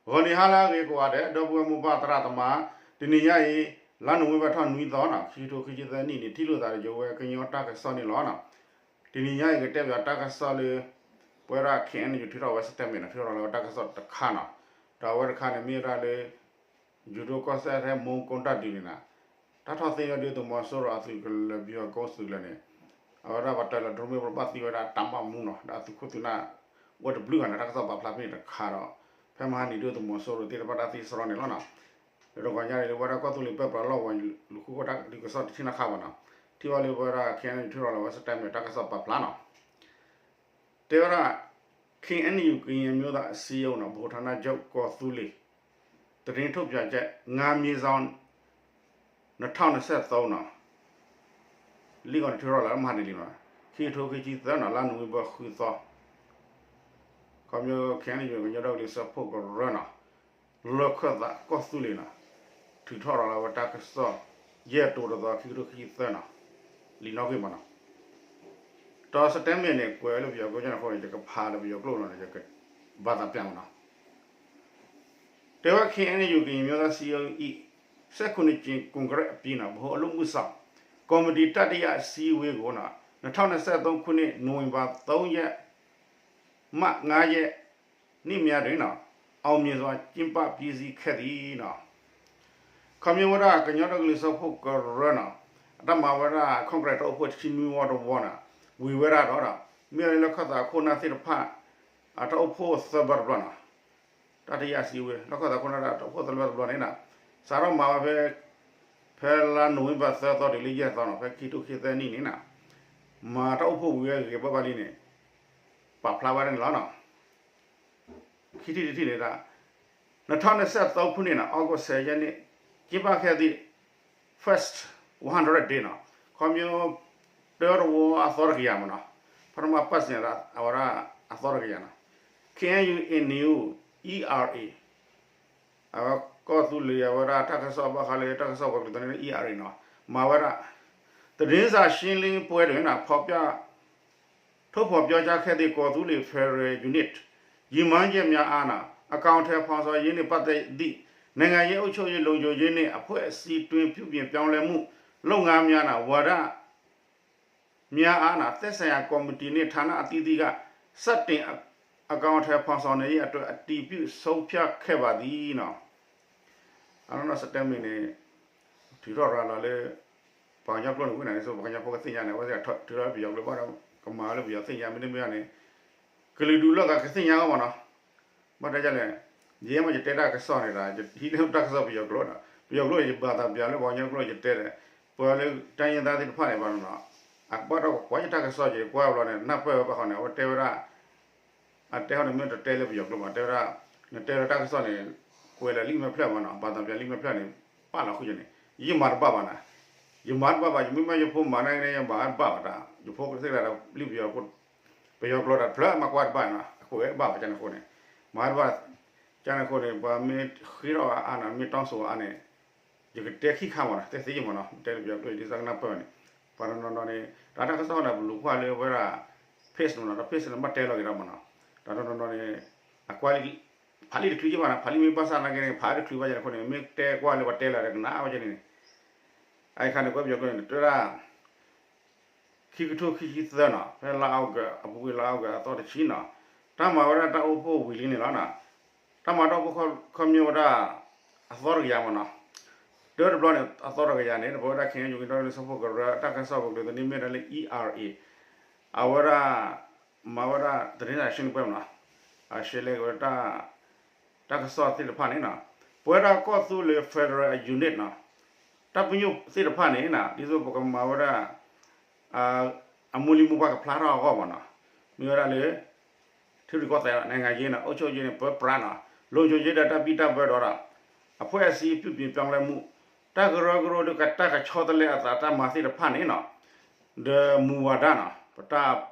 ဂီၤနံၤဟါလၢအဂ့ၤကိးဂၤဒဲး ဒီပုၢ်ဝဲၢ်မိၢ်ပၢ်သရၣ်သမါ, တနံၤညါအံၤ လါနိၣ်ဝ့ဘၢၣ်ထီၣ်နွံသီနီၤ ခံကထိခံဆံသၢနံၣ်န့ၣ် ထံၣ်လိာ်သးဒီးယဝဲကညီတၢ်ကစီၣ်န့ၣ်လီၤ. တနံၤညါအံၤကတဲဘၣ်တၢ်ကစီၣ်လၢ ပဝဲဒၣ် K N U ထုးထီၣ်ဝဲ statement နီၤ ထုးထီၣ်လီၤဝဲတၢ်ကစီၣ်တခါနီၤ, ဒီးအဝဲတခါန့ၣ် မ့ၢ်ဝဲဒၣ်လၢ ယူၤဒိၣ်ကီၢ်စဲၣ်ထဲ မူကီၢ်တၢ်ဒုးန့ၣ်နီၤ တၢ်ထီၣ်သ့ၣ်ညါဒုးသုးမီၤစိရိၤအသုးကလၢၤ ပယီၤကီၢ်သုးကလၢၤန့ၣ် အဝဲဒၣ်ပှၤတၢ်လီၤဒြိမ့ၢ်ပှၤဘၣ်သံဝဲဒၣ်တၢ်ဘၣ်မူနီၤ ဒီးအသုးခိၣ်သုးနၢ် အိၣ်တဘျုးဂၤန့ၣ် တၢ်ကစီၣ်ပာ်ဖျါဖဲန့ၣ်တခါဒီး ဖဲမဟါနံၤဒုးသုးမီၤစိရိၤသ့ၣ်တဖၣ်တၢ်သံစရီန့ၣ်လီၤနီၤ. ဒီးတဂီၤညါန့ၣ် လၢပဝဲဒၣ်ကီၢ်သူလ့ၤပၢပြးလီၢ်ဝဲၤလီၢ်ခိၣ်ကီၢ်တၢ်ဒုးကစီၣ်တဆံနၢ်ခါဘၣ်နီၤ, ထံၣ်ဘၣ်လၢပဝဲဒၣ် K N U ထုးထီၣ်လီၤဝဲ statement တၢ်ကစီၣ်ပာ်ဖျါနီၤ. တဲဝဲဒၣ် K N U ကရင်အမျိုးသားအစည်းအရုံးနီၤ ဗဟိုဌာနချုပ် ကီၢ်သူလ့ၤ သတင်းထုတ်ပြန်ချက် ငါးမျဉ်းဆောင် နှစ်ထောင့်နှစ်ဆယ့်သုံးနီၤ, လံာ်ဂီၤန့ၣ်ထုးထီၣ်လီၤလၢမဟါတနံၤလံနီၤ, ခံကထိခံဆံသၢနီၤ လါနိၣ်ဝ့ဘၢၣ်ဃုသီ, ခီဖျိ K N U ကညီဒီကလုာ်စၢဖှိၣ်ကရၢနီၤ လၢခၢၣ်သးကီၢ်သူလ့ၤနီၤ ထုးထီၣ်လီၤလၢဝဲတၢ်ကစီၣ် ယဲၢ်တိၤတသီ ခံကထိခံဆံသၢနီၤ, လံာ်နီၣ်ဂံၢ်မးနီၤ, ဒီး statement န့ၣ် ကွဲးလၢပယီၤကျိာ်ညါန့ၣ်အဃိန့ၣ် ယကဖးလၢပယီၤကျိာ်လီၤန့ၣ် ယကဘၣ်သးပျၢ်မးနီၤ. တဲဝဲ K N U ကရင်မျိုးသားစည်းရုံး၏ ဆယ့်ခုနစ်ကြိမ် ကွန်ကရက်အပြီးနီၤ ဗဟိုအလုပ်အမှုဆောင် ကော်မတီတတိယအစည်းအဝေးကိုနီၤ နှစ်ထောင့်နှစ်ဆယ့်သုံးခုနှစ် နိုဝင်ဘာသုံးရက် မှ ငါးရက် နှစ်များတွင်နီၤ အောင်မြင်စွာ ကျင်းပပြီးစီးခဲ့သည်နီၤ. ခီဖျိဝဲဒၣ်ကညီဒီကလုာ်စၢဖှိၣ်ကရၢနီၤ အတၢ်မၤဝဲဒၣ် Congress တၢ်အိၣ်ဖှိၣ်တဆံနွံဝီတဝီနီၤ ဝံၤဝဲဒၣ်ဒီး မ့ၢ်လၢခၢၣ်သးခိၣ်နၢ်သ့ၣ်တဖၣ် အတၢ်အိၣ်ဖှိၣ်သၢဘျီတဘျီနီၤ တတိယအစည်းအဝေး လၢခၢၣ်သးခိၣ်နၢ်တၢ်အိၣ်ဖှိၣ်သၢဘျီတဘျီန့ၣ်နီၤ စးထီၣ်မၤဝဲဖဲ ဖဲလါနိၣ်ဝ့ဘၢၣ်သၢသီတုၤလၢယဲၢ်သီနီၤ ဖဲခံကထိခံဆံသၢနံၣ်န့ၣ်နီၤ မၤတၢ်အိၣ်ဖှိၣ်ဝံၤဝဲဂ့ၤဂ့ၤဘၣ်ဘၣ်လံန့ၣ် ပာ်ဖျါဝဲဒၣ်န့ၣ်လီၤနီၤ. ခံထံၣ်တထံၣ်န့ၣ်ဒၣ် နှစ်ထောင့်နှစ်ဆယ့်သုံးခုနှစ်နီၤ August ဆယ်ရက်နေ့ ကျင်းပခဲ့သည့် first one hundred day နီၤ ခီဖျိ တၢတဝီအသီတကယၤမးနီၤ ပထမ first န့ၣ်ဒီး အဝဲဒၣ်အသီတကယၤနီၤ K N U in New Era အဝဲကီၢ်သူလ့ၤအဝဲဒၣ်တၢ်ကစီၣ်ဘၣ်ဃးလၢတၢ်ကစီၣ်ဝဲၤကျိၤသန့ Era နီၤ မၤဝဲဒၣ် သတင်းစာရှင်းလင်းပွဲတွင် ဖော်ပြ ထုတ်ဖော်ပြောကြားခဲ့သည့် ကီၢ်သူလ့ၤ Federal Unit ရည်မှန်းချက်များအား အကောင်အထည်ဖော်ဆောင်ရေးနှင့် ပတ်သက်သည့် နိုင်ငံရေး၊ အုပ်ချုပ်ရေး၊ လုံခြုံရေးနှင့် အဖွဲ့အစည်းတွင်း ပြုပြင်ပြောင်းလဲမှုလုပ်ငန်းများ ဝါဒများအား သက်ဆိုင်ရာကော်မတီနှင့် ဌာနအသီးသီးက စတင်အကောင်အထည်ဖော်ဆောင်နိုင်ရေးအတွက် အတည်ပြုဆုံးဖြတ်ခဲ့ပါသည်နီၤ. အနီၢ်နီၢ် statement န့ၣ် ထုးထီၣ်ရၤလီၤလၢ ပှၤကညီကျိာ်န့ၣ် ဝဲန့ၣ် စ့ၢ်ကီးပှၤကညီဖိကသ့ၣ်ညါန့ၣ် အဝဲသ့ၣ်ထုးထီၣ်လၢပယီၤကျိာ်ဘၣ်ဒီး ကမၤလၢပယီၤသ့ၣ်ညါ မ့တမ့ၢ်န့ၣ် ကလုာ်ဒူၣ်လၢအဂၤကသ့ၣ်ညါအီၤမးနီၤ. ဘၣ်တဲဒ်လဲၣ်, ယဲမ့ၢ်ယတဲတၢ်ကစီၣ်န့ၣ်ဒီး ယဟံးန့ၢ်တၢ်ကစီၣ်ပယီၤကျိာ်ဒီး ပယီၤကျိာ်န့ၣ် ယဘၣ်သးပျၢ်လၢပှၤကညီကျိာ်ယတဲဒီး ပှၤလၢတၢ်ယဲၢ်သးသ့ၣ်တဖၣ်န့ၣ်ဘၣ်နီၤနီၤ အကဘၣ်ဒီးကွၢ်ယတၢ်ကစီၣ်ယကွၢ်ဘျီန့ၣ် နၢ်ပၢၢ်ဝဲဘၣ်ဃီန့ၣ် အဝဲတဲဝဲဒၣ် အတဲဟီန့ၣ် မ့ၢ်တတဲလၢပယီၤကျိာ်ဘၣ် တဲဝဲဒၣ် နတဲလၢတၢ်ကစီၣ်န့ၣ် ကွဲးလၢလံာ်မဲာ်ဖျၢၣ်မးနီၤ ဘၣ်သးပျၢ်လံာ်မဲာ်ဖျၢၣ်န့ၣ် ပာ်လီၤဃုာ်ယၤန့ၣ် ယမၤတဘၣ်ဘၣ်နီၤ ယမၤတဘၣ်ဘၣ် ယမ့ၢ်မ့ၢ်ယဖိမၤန့ၣ် ယမၤတဘၣ်ဘၣ်တၢ် ယဖိကသ့ၣ်လၢလံာ်ပယီၤ ပယီၤကျိာ်တၢ်ဖျၢၣ်မၤကွၢ်တဘၣ်နီၤ အခိၣ်အဲၣ်ဘၣ်ဘၣ်ကန့ၣ်အဃိန့ၣ် မၤတဘၣ် ကန့ၣ်အဃိန့ၣ် ပှၤမ့ၢ်ဃ့ထီၣ်အါအါနီၤ မ့ၢ်တီစိၤအါန့ၣ် ယကတဲခံခါမးနီၤ တဲသ့ယမးနီၤ တဲလၢပယီၤကျိာ် ဒ်သိးကနၢ်ပၢၢ်န့ၣ် ပှၤတနီၤနီၤန့ၣ် တၢ်တၢ်ကစီၣ်န့ၣ် ပလူၤကွၢ်လၢဝဲဒၣ် page မးနီၤ တၢ် page န့ၣ် ဘၣ်တဲလီၤက့ၤဒီးမးနီၤ တၢ်တနီၤနီၤန့ၣ် အကွၢ်လံ ဖးလံာ်တချုးက့ဘၣ်နီၤ ဖးလံာ်မ့ၢ်ဘၣ်ဆၣ်နာ်က့န့ၣ် ဖးလံာ်တချုးဘၣ်ကန့ၣ်အဃိန့ၣ် မ့ၢ်တဲကွၢ်လၢပှၤတဲလီၤဒီးကနၣ်ဝဲကန့ၣ်န့ၣ် အအံၤခါန့ၣ် ကွဲပယီၤကျိာ်န့ၣ် တဲဒၣ် ခံကထိခံဆံသၢနီၤ ဖဲလါအီကူး အပူၤကွံာ်လါအီကူးအသီတဆံနီၤ တၢ်မၤဝဲဒၣ်တၢ်အိၣ်ဖှိၣ်ဝံၤလံန့ၣ်လီၤနီၤ တၢ်မၤတၢ်အိၣ်ဖှိၣ်ခီ ခီဖျိဝဲဒၣ် အသီတကယၤမးနီၤ တၢတဘျီန့ၣ် အသီတကယၤန့ၣ် ပဝဲဒၣ် ခဲအံၤ ကညီဒီကလုာ်စၢဖှိၣ်ကရၢ တၢ်ကစီၣ်ပူၤကလုာ်သန့မ့ၢ်ဒၣ်လၢ E R A အဝဲဒၣ် မၤဝဲဒၣ် သတင်းစာရှင်းလင်းပွဲမးနီၤ အရှဲလဲက့ၤဝဲဒၣ် တၢ်ကစီၣ်သ့ၣ်တဖၣ်န့ၣ်နီၤ ပဝဲဒၣ်ကီၢ်သူလ့ၤ Federal Unit နီၤ တၢ်ပညိၣ်သ့ၣ်တဖၣ်န့ၣ်နီၤ ဒ်သိးပကမၤဝဲဒၣ် အမိၢ်လံၢ်မိၢ်ပှၢ်ကဖျါထီၣ်အဂီၢ်မးနီၤ မ့ၢ်ဝဲဒၣ်လၢ ထံရူၢ်ကီၢ်သဲး နိုင်ငံရေးနီၤ အုပ်ချုပ်ရေးန့ၣ် ပၢပြးနီၤ လုံခြုံရေးဒီးတၢ်ဘံၣ်တၢ်ဘၢဒီး အဖွဲ့အစည်းပြုပြင်ပြောင်းလဲမှု တၢ်ကရၢကရိဒီးတၢ်ကဆီတလဲအသးတၢ်မၤသ့ၣ်တဖၣ်န့ၣ်နီၤ ဒီးမူဝါဒနီၤ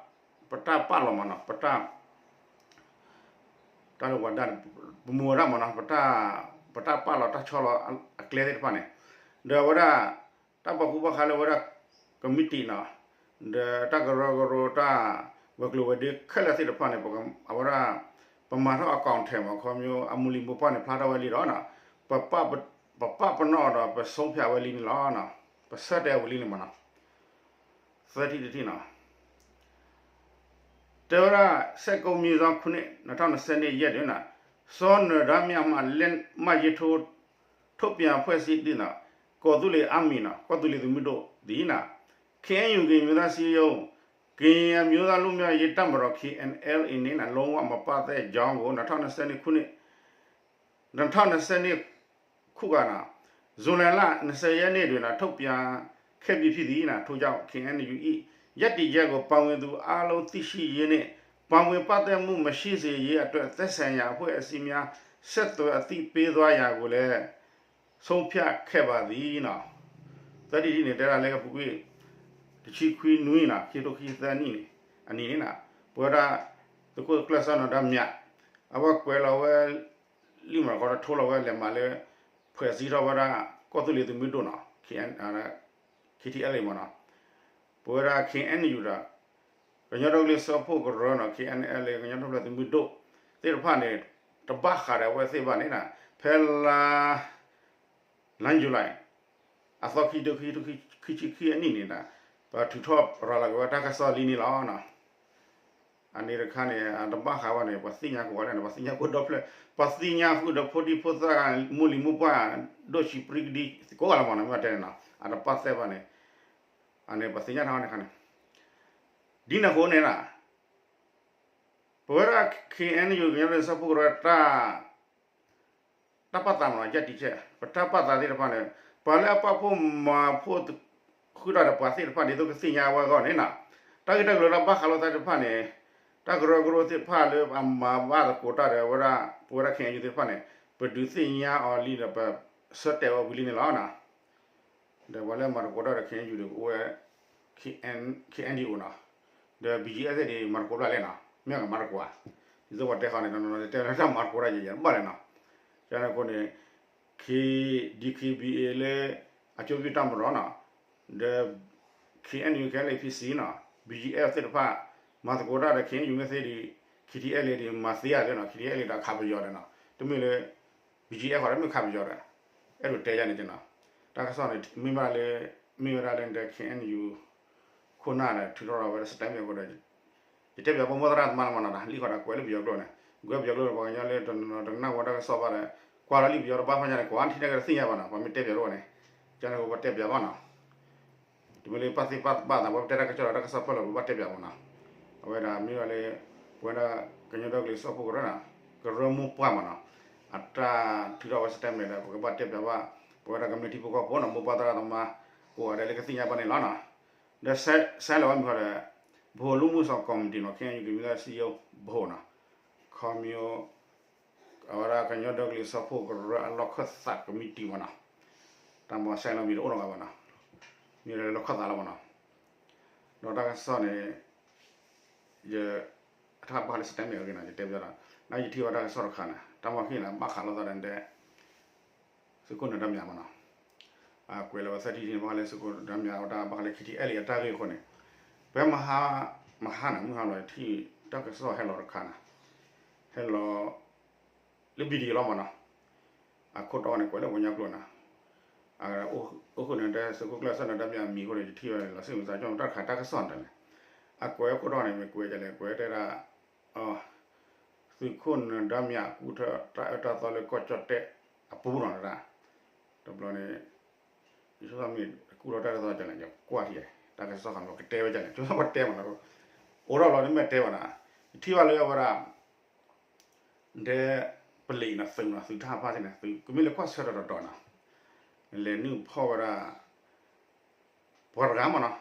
ပတၢ်ပာ်လီၤမးနီၤ ပတၢ် တၢ်လၢဝါဒၣ်န့ၣ် ပမူဝါဒမးနီၤ ပတၢ်ပာ်လီၤတၢ်ဆီလီၤအကျဲသ့ၣ်တဖၣ်န့ၣ် ဒီးအဝဲဒၣ် တၢ်ပာ်ဃူဘၣ်ဃးလၢဝဲဒၣ် ကမံးတံာ်နီၤ ဒီးတၢ်ကရၢကရိတၢ်ဝဲၤကျိၤဝဲၤဒ့ခဲလၢာ်သ့ၣ်တဖၣ်န့ၣ် အဝဲဒၣ် ပမၤထီၣ်အကောင်အထည်မး ခီဖျိအမူလံမိၢ်ပှၢ်န့ၣ် ဖျါထီၣ်ဝဲလံဒီးနီၤ, ပပာ်ပနီၣ်ဒီးပဆုံးဖြတ်ဝဲလံန့ၣ်လီၤ. ပဆၢတဲာ်ဝဲလံန့ၣ်မးနီၤ. သၢထံၣ်တထံၣ်နီၤ. တဲဝဲဒၣ် စဲးကိးမံၤစီခူန့ၣ် နထီၣ်နစဲးန့ၣ်ယဲၢ်ဒုးနီၤ, စီၤနၢၤဒါမၠးမး လက်မှတ်ရေးထိုး ထုတ်ပြန်ဖွဲ့စည်းသည့်နီၤ, ကီၢ်သူလ့ၤအါမံၤနီၤ, ကီၢ်သူလ့ၤသုးမုၢ်ဒိၣ်ဒ်နီၤ, ခ့ၣ်အဲၣ်ယူၣ် ကရင်မျိုးသားစည်းရုံး ကရင်မျိုးသားလွတ်မြောက်ရေးတပ်မတော် ခ့ၣ်အဲၣ်အဲၣ်လ်အ့န့ၣ်နီၤ လုံးဝမပာ်သဲကြောင်းကို နထီၣ်နစဲးန့ၣ်ခူန့ၣ် နထီၣ်နစဲးန့ၣ်ခူဂၤနီၤ, ဇူလိုင်လ နှစ်ဆယ်ရက်နေ့တွင် ထုတ်ပြန်ခဲ့ပြီးဖြစ်သည်နီၤ, ထို့ကြောင့် ခ့ၣ်အဲၣ်ယူၣ် ၏ ရပ်တည်ချက်ကို ပါဝင်သူအားလုံးသိရှိရေးနှင့် ပါဝင်ပတ်သက်မှုမရှိစေရေးအတွက် သက်ဆိုင်ရာအဖွဲ့အစည်းများ ဆက်သွယ်အသိပေးသွားရန်ကိုလည်း ဆုံးဖြတ်ခဲ့ပါသည်နီၤ. သၢထံၣ်တထံၣ်န့ၣ် တဲဒၣ်လၢကပူၤကွံာ် တဆံခွံနွံနီၤ, ခံထိခံဆံသၢနံၣ်န့ၣ် အနံၤန့ၣ်နီၤ, ပဝဲဒၣ် သုးခိၣ်ကျၢၢ်စီၤနၢၤဒါမၠး အဝဲကွဲးလီၤဝဲ လံာ်မၤတခီတထိလီၤဝဲ လဲၤမၤလၢ ဖွဲ့စည်းထီၣ်ဝဲဒၣ် ကီၢ်သူလ့ၤသုးမုၢ်ဒိၣ်နီၤ, ခ့ၣ်အဲၣ်လ်အ့ၣ်မးနီၤ, ပဝဲဒၣ် ခ့ၣ်အဲၣ်ယူၣ်ဒီး ကညီဒီကလုာ်စၢဖှိၣ်ကရၢနီၤ, ခ့ၣ်အဲၣ်လ်အ့ၣ် ကညီဒီကလုာ်သုးမုၢ်ဒိၣ်သ့ၣ်တဖၣ်န့ၣ် တဘၣ်ဃးဒီးအဝဲသ့ၣ်ဘၣ်န့ၣ်နီၤ, ဖဲလါ လါယူၤလံ အသီခံ ခံဆံခံအနံၣ်န့ၣ်ဒီး ပထုးထီၣ်ရၤလီၤက့ၤဝဲတၢ်ကစီၣ်လံန့ၣ်လီၤ. အန့ၣ်တခါန့ၣ် အတဘၣ်ဃးဘၣ်န့ၣ် ပှၤသ့ၣ်ညါကိးဂၤလၢန့ၣ် ပှၤသ့ၣ်ညါကိးဒီဖျၢၣ် ပှၤသ့ၣ်ညါဃုာ်ဒီးဖိဒံဖိသၣ် မိၢ်လံၤမိၢ်ပှၢ် ဒိၣ်ဆံးပြံကဒံကိးဂၤလီၤမးန့ၣ် မ့ၢ်တဲန့ၣ်နီၤ အတဘၣ်သဲဘၣ်န့ၣ် အန့ၣ်ပှၤသ့ၣ်ညါထီၣ်န့ၣ်ခါန့ၣ် ဒ်န့ၣ်အဃိန့ၣ် ပဝဲဒၣ် ခ့ၣ်အဲၣ်ယူၣ် ကညီဒီကလုာ်စၢဖှိၣ်ကရၢ တၢ်ပာ်သးမးနီၤ ရပ်တည်ချက် ပတၢ်ပာ်သးသ့ၣ်တဖၣ်န့ၣ် ပှၤလၢအပာ်ဖှိၣ်မၤဖှိၣ်ဃုာ်တၢ်ဒီးပှၤသ့ၣ်တဖၣ် ဒ်သိးကသ့ၣ်ညါဝဲအဂီၢ်န့ၣ်နီၤ တၢ်ဂ့ၢ်တၢ်ကျိၤလၢဘၣ်ဃးလိာ်သးသ့ၣ်တဖၣ်န့ၣ် တၢ်ကရၢကရိသ့ၣ်တဖၣ်လၢအမၤဘၣ်သကိးတၢ်ဒီးဝဲဒၣ် ပဝဲဒၣ် ခ့ၣ်အဲၣ်ယူၣ် သ့ၣ်တဖၣ်န့ၣ် ပဒုးသ့ၣ်ညါအီၤလံဒီးပဆၢတဲာ်ဝဲဝံၤလံန့ၣ်လီၤ. ဒီးပှၤလၢမၤသကိးတၢ်ဒီး ခ့ၣ်အဲၣ်ယူၣ် ဒီးကအိၣ်ဝဲ ခ့ၣ်အဲၣ်ယူၣ် နီၤ ဒီး ဘီကၠံအၣ်သ့ၣ်ဒီး မၤသကိးဘၣ်လဲၣ်နီၤ မ့ၢ်ကမၤသကိးဧါ ဒ်သိးပှၤတဲဃီန့ၣ် တနီၤနီၤတဲလၢတၢ်မၤသကိးတၢ်ယဲယဲဘၣ်လဲၣ်နီၤ ကန့ၣ်အဃိန့ၣ် ခ့ၣ် ဒံၣ်ခ့ၣ်ဘံၣ်အ့ၣ်လၢ အကျိုးပြုတပ်မတော်နီၤ ဒီး ခ့ၣ်အဲၣ်ယူၣ် ခ့ၣ်အဲၣ်လ်အ့ၣ် ဖံစံနီၤ ဘီကၠံအၣ်သ့ၣ်တဖၣ် မၤသကိးတၢ်ဒီး ခ့ၣ်အဲၣ်ယူၣ် မ့ၢ်သ့ဒီး ခ့ၣ်ထံအဲၣ်လ့ၣ်ဒီး မၤသ့ဧါသ့နီၤ ခ့ၣ်ထံအဲၣ်လ့ၣ်ဒီးခးပယီၤဒီးနီၤ တမ့ၢ်လၢ ဘီကၠံအၣ်ဃီဒီးမ့ၢ်ခးပယီၤဒီး အဲၣ်ဒိးတဲယါန့ၣ်နီၤ တၢ်ကစီၣ်န့ၣ် မ့ၢ်ဝဲဒၣ်လၢ မ့ၢ်ဝဲဒၣ်လၢနတဲ ခ့ၣ်အဲၣ်ယူၣ် ခိၣ်နၢ်ဒီး ထုးထီၣ်လီၤဝဲဒၣ် statement အဃိဒီး ယတဲပၠးဘၣ်မိၢ်သရၣ်သမါလီၤမးနီၤ လံၣ်ဃီဒီးကွဲးလၢပယီၤကျိာ်န့ၣ် ကွဲးပယီၤကျိာ်ဒီး ပှၤကညီလၢတနီၤနီၤတနာ်ဝဲတၢ်ကစီၣ်ဘၣ်ဒီး ကွၢ်လီၤလံာ်ပယီၤတဘၣ်ဖးညါန့ၣ် ကွၢ်ထံၣ်န့ၢ်က့ၤတသ့ၣ်ညါဘၣ်နီၤ ပှၤမ့ၢ်တဲပၠးတအိၣ်န့ၣ် ကန့ၣ်အဃိပတဲပၠးဘၣ်နီၤ တမ့ၢ်လၢပာ်သ့ၣ်ပာ်သး ပှၤတဲတၢ်ကစီၣ်ဒီးတၢ်ကစီၣ်ပၢၢ်လီၤ ပဘၣ်တဲပၠးမးနီၤ အဝဲဒၣ်မ့ၢ်ဝဲလၢ ပဝဲဒၣ် ကညီဒီကလုာ်စၢဖှိၣ်ကရၢနီၤ ကရၢမိၢ်ပှၢ်မးနီၤ အတၢ်ထုးထီၣ်ဝဲ statement ဒီး ပကဘၣ်တဲပၠးဘၣ် ပဝဲဒၣ်ကမျၢၢ်ထံဖိကီၢ်ဖိနီၤ မိၢ်ပှၢ်သရၣ်သမါ ကိးဂၤဒဲးလၢကသ့ၣ်ညါဘၣ်န့ၣ်လီၤနီၤ ဒီးဆဲးလဲၤဝဲမ့ၢ်ဃီဒီး ဗဟိုအလုပ်အမှုဆောင်ကော်မတီနီၤ ခ့ၣ်အဲၣ်ယူၣ် ကရင်မျိုးသားစည်းရုံး ဗဟိုနီၤ ခီမီ အဝဲဒၣ်ကညီဒီကလုာ်စၢဖှိၣ်ကရၢအလီၢ်ခၢၣ်သးကမံးတံာ်မးနီၤ တၢ်မၤဆဲးလီၤမံၤတအိၣ်နီတဂၤဘၣ်နီၤ မ့ၢ်လၢလီၢ်ခၢၣ်သးလီၤမးနီၤ ဒီးတၢ်ကစီၣ်န့ၣ် ယ အထါဘၣ်ဃးလၢ statement အဂ့ၢ်နီၤ ယတဲပၠးဒီး နယထံၣ်ဘၣ်တၢ်ကစီၣ်တခါန့ၣ် တၢ်မၤဃံန့ၣ် ဘၣ်ဃးလိာ်သးဒီး သုးခိၣ်နၢၤဒါမၠးမးနီၤ အကွဲးလီၤဝဲသၢထံၣ်တထံၣ်န့ၣ် ဘၣ်ဃးလၢသုးခိၣ်နၢၤဒါမၠး အဝဲဒၣ်ဘၣ်ဃးလၢ ခ့ၣ်ထံအဲၣ်လ့ၣ် အတၢ်ဂ့ၢ်အဃိန့ၣ် ဖဲမဟါ မဟါန့ၣ် မုၢ်ဟါလီၤ ယထံၣ်တၢ်ကစီၣ်ဟဲလီၤတခါန့ၣ် ဟဲလီၤ လၢ video လီၤမးနီၤ အခိၣ်တီန့ၣ် ကွဲးလၢပှၤကညီကျိာ်န့ၣ် အိၣ်ဃုာ်န့ၣ် တဲသုးခိၣ်ကျၢၢ်စီၤနၢၤဒါမၠးအမံၤအဃိန့ၣ် ယထံၣ်ဘၣ်လီၤစ့ၢ်ကီး တၢ်ခါတၢ်ကစီၣ်န့ၣ် အကွဲးခိၣ်တီန့ၣ် မ့ၢ်ကွဲးဒ်လဲၣ် ကွဲးတဲဒၣ် သုးခိၣ်နၢၤဒါမၠး ကူၣ်ထီၣ်တၢ်အၢတၢ်သီလၢကီၢ်ကၠီၣ်တဲၣ်အပူၤနီၤ တဘျီန့ၣ် ယဆိကမိၣ်မ့ၢ်ကူၣ်ထီၣ်တၢ်အၢတၢ်သီဒ်လဲၣ် ယကွၢ်ထံၣ် တၢ်ကစီၣ်ဃီ ကတဲဝဲဒ်လဲၣ် ဆိကမိၣ်ပတဲမးနီၤ အိၣ်ထီၣ်လီၤန့ၣ်မ့ၢ်တဲဘၣ်နီၤ ယထံၣ်ဘၣ်လၢအဝဲဒၣ် ဒီးပလံးနီၤ သုးနီၤ သုးတၢ်ဖၣ်သ့ၣ်န့ၣ် သုးကမ့ၢ်လၢကွၢ်ဆၢထီၣ်တတီၤနီၤ လဲၤနုာ်ဖီၣ်ဝဲဒၣ် ပှၤတဂၤမးနီၤ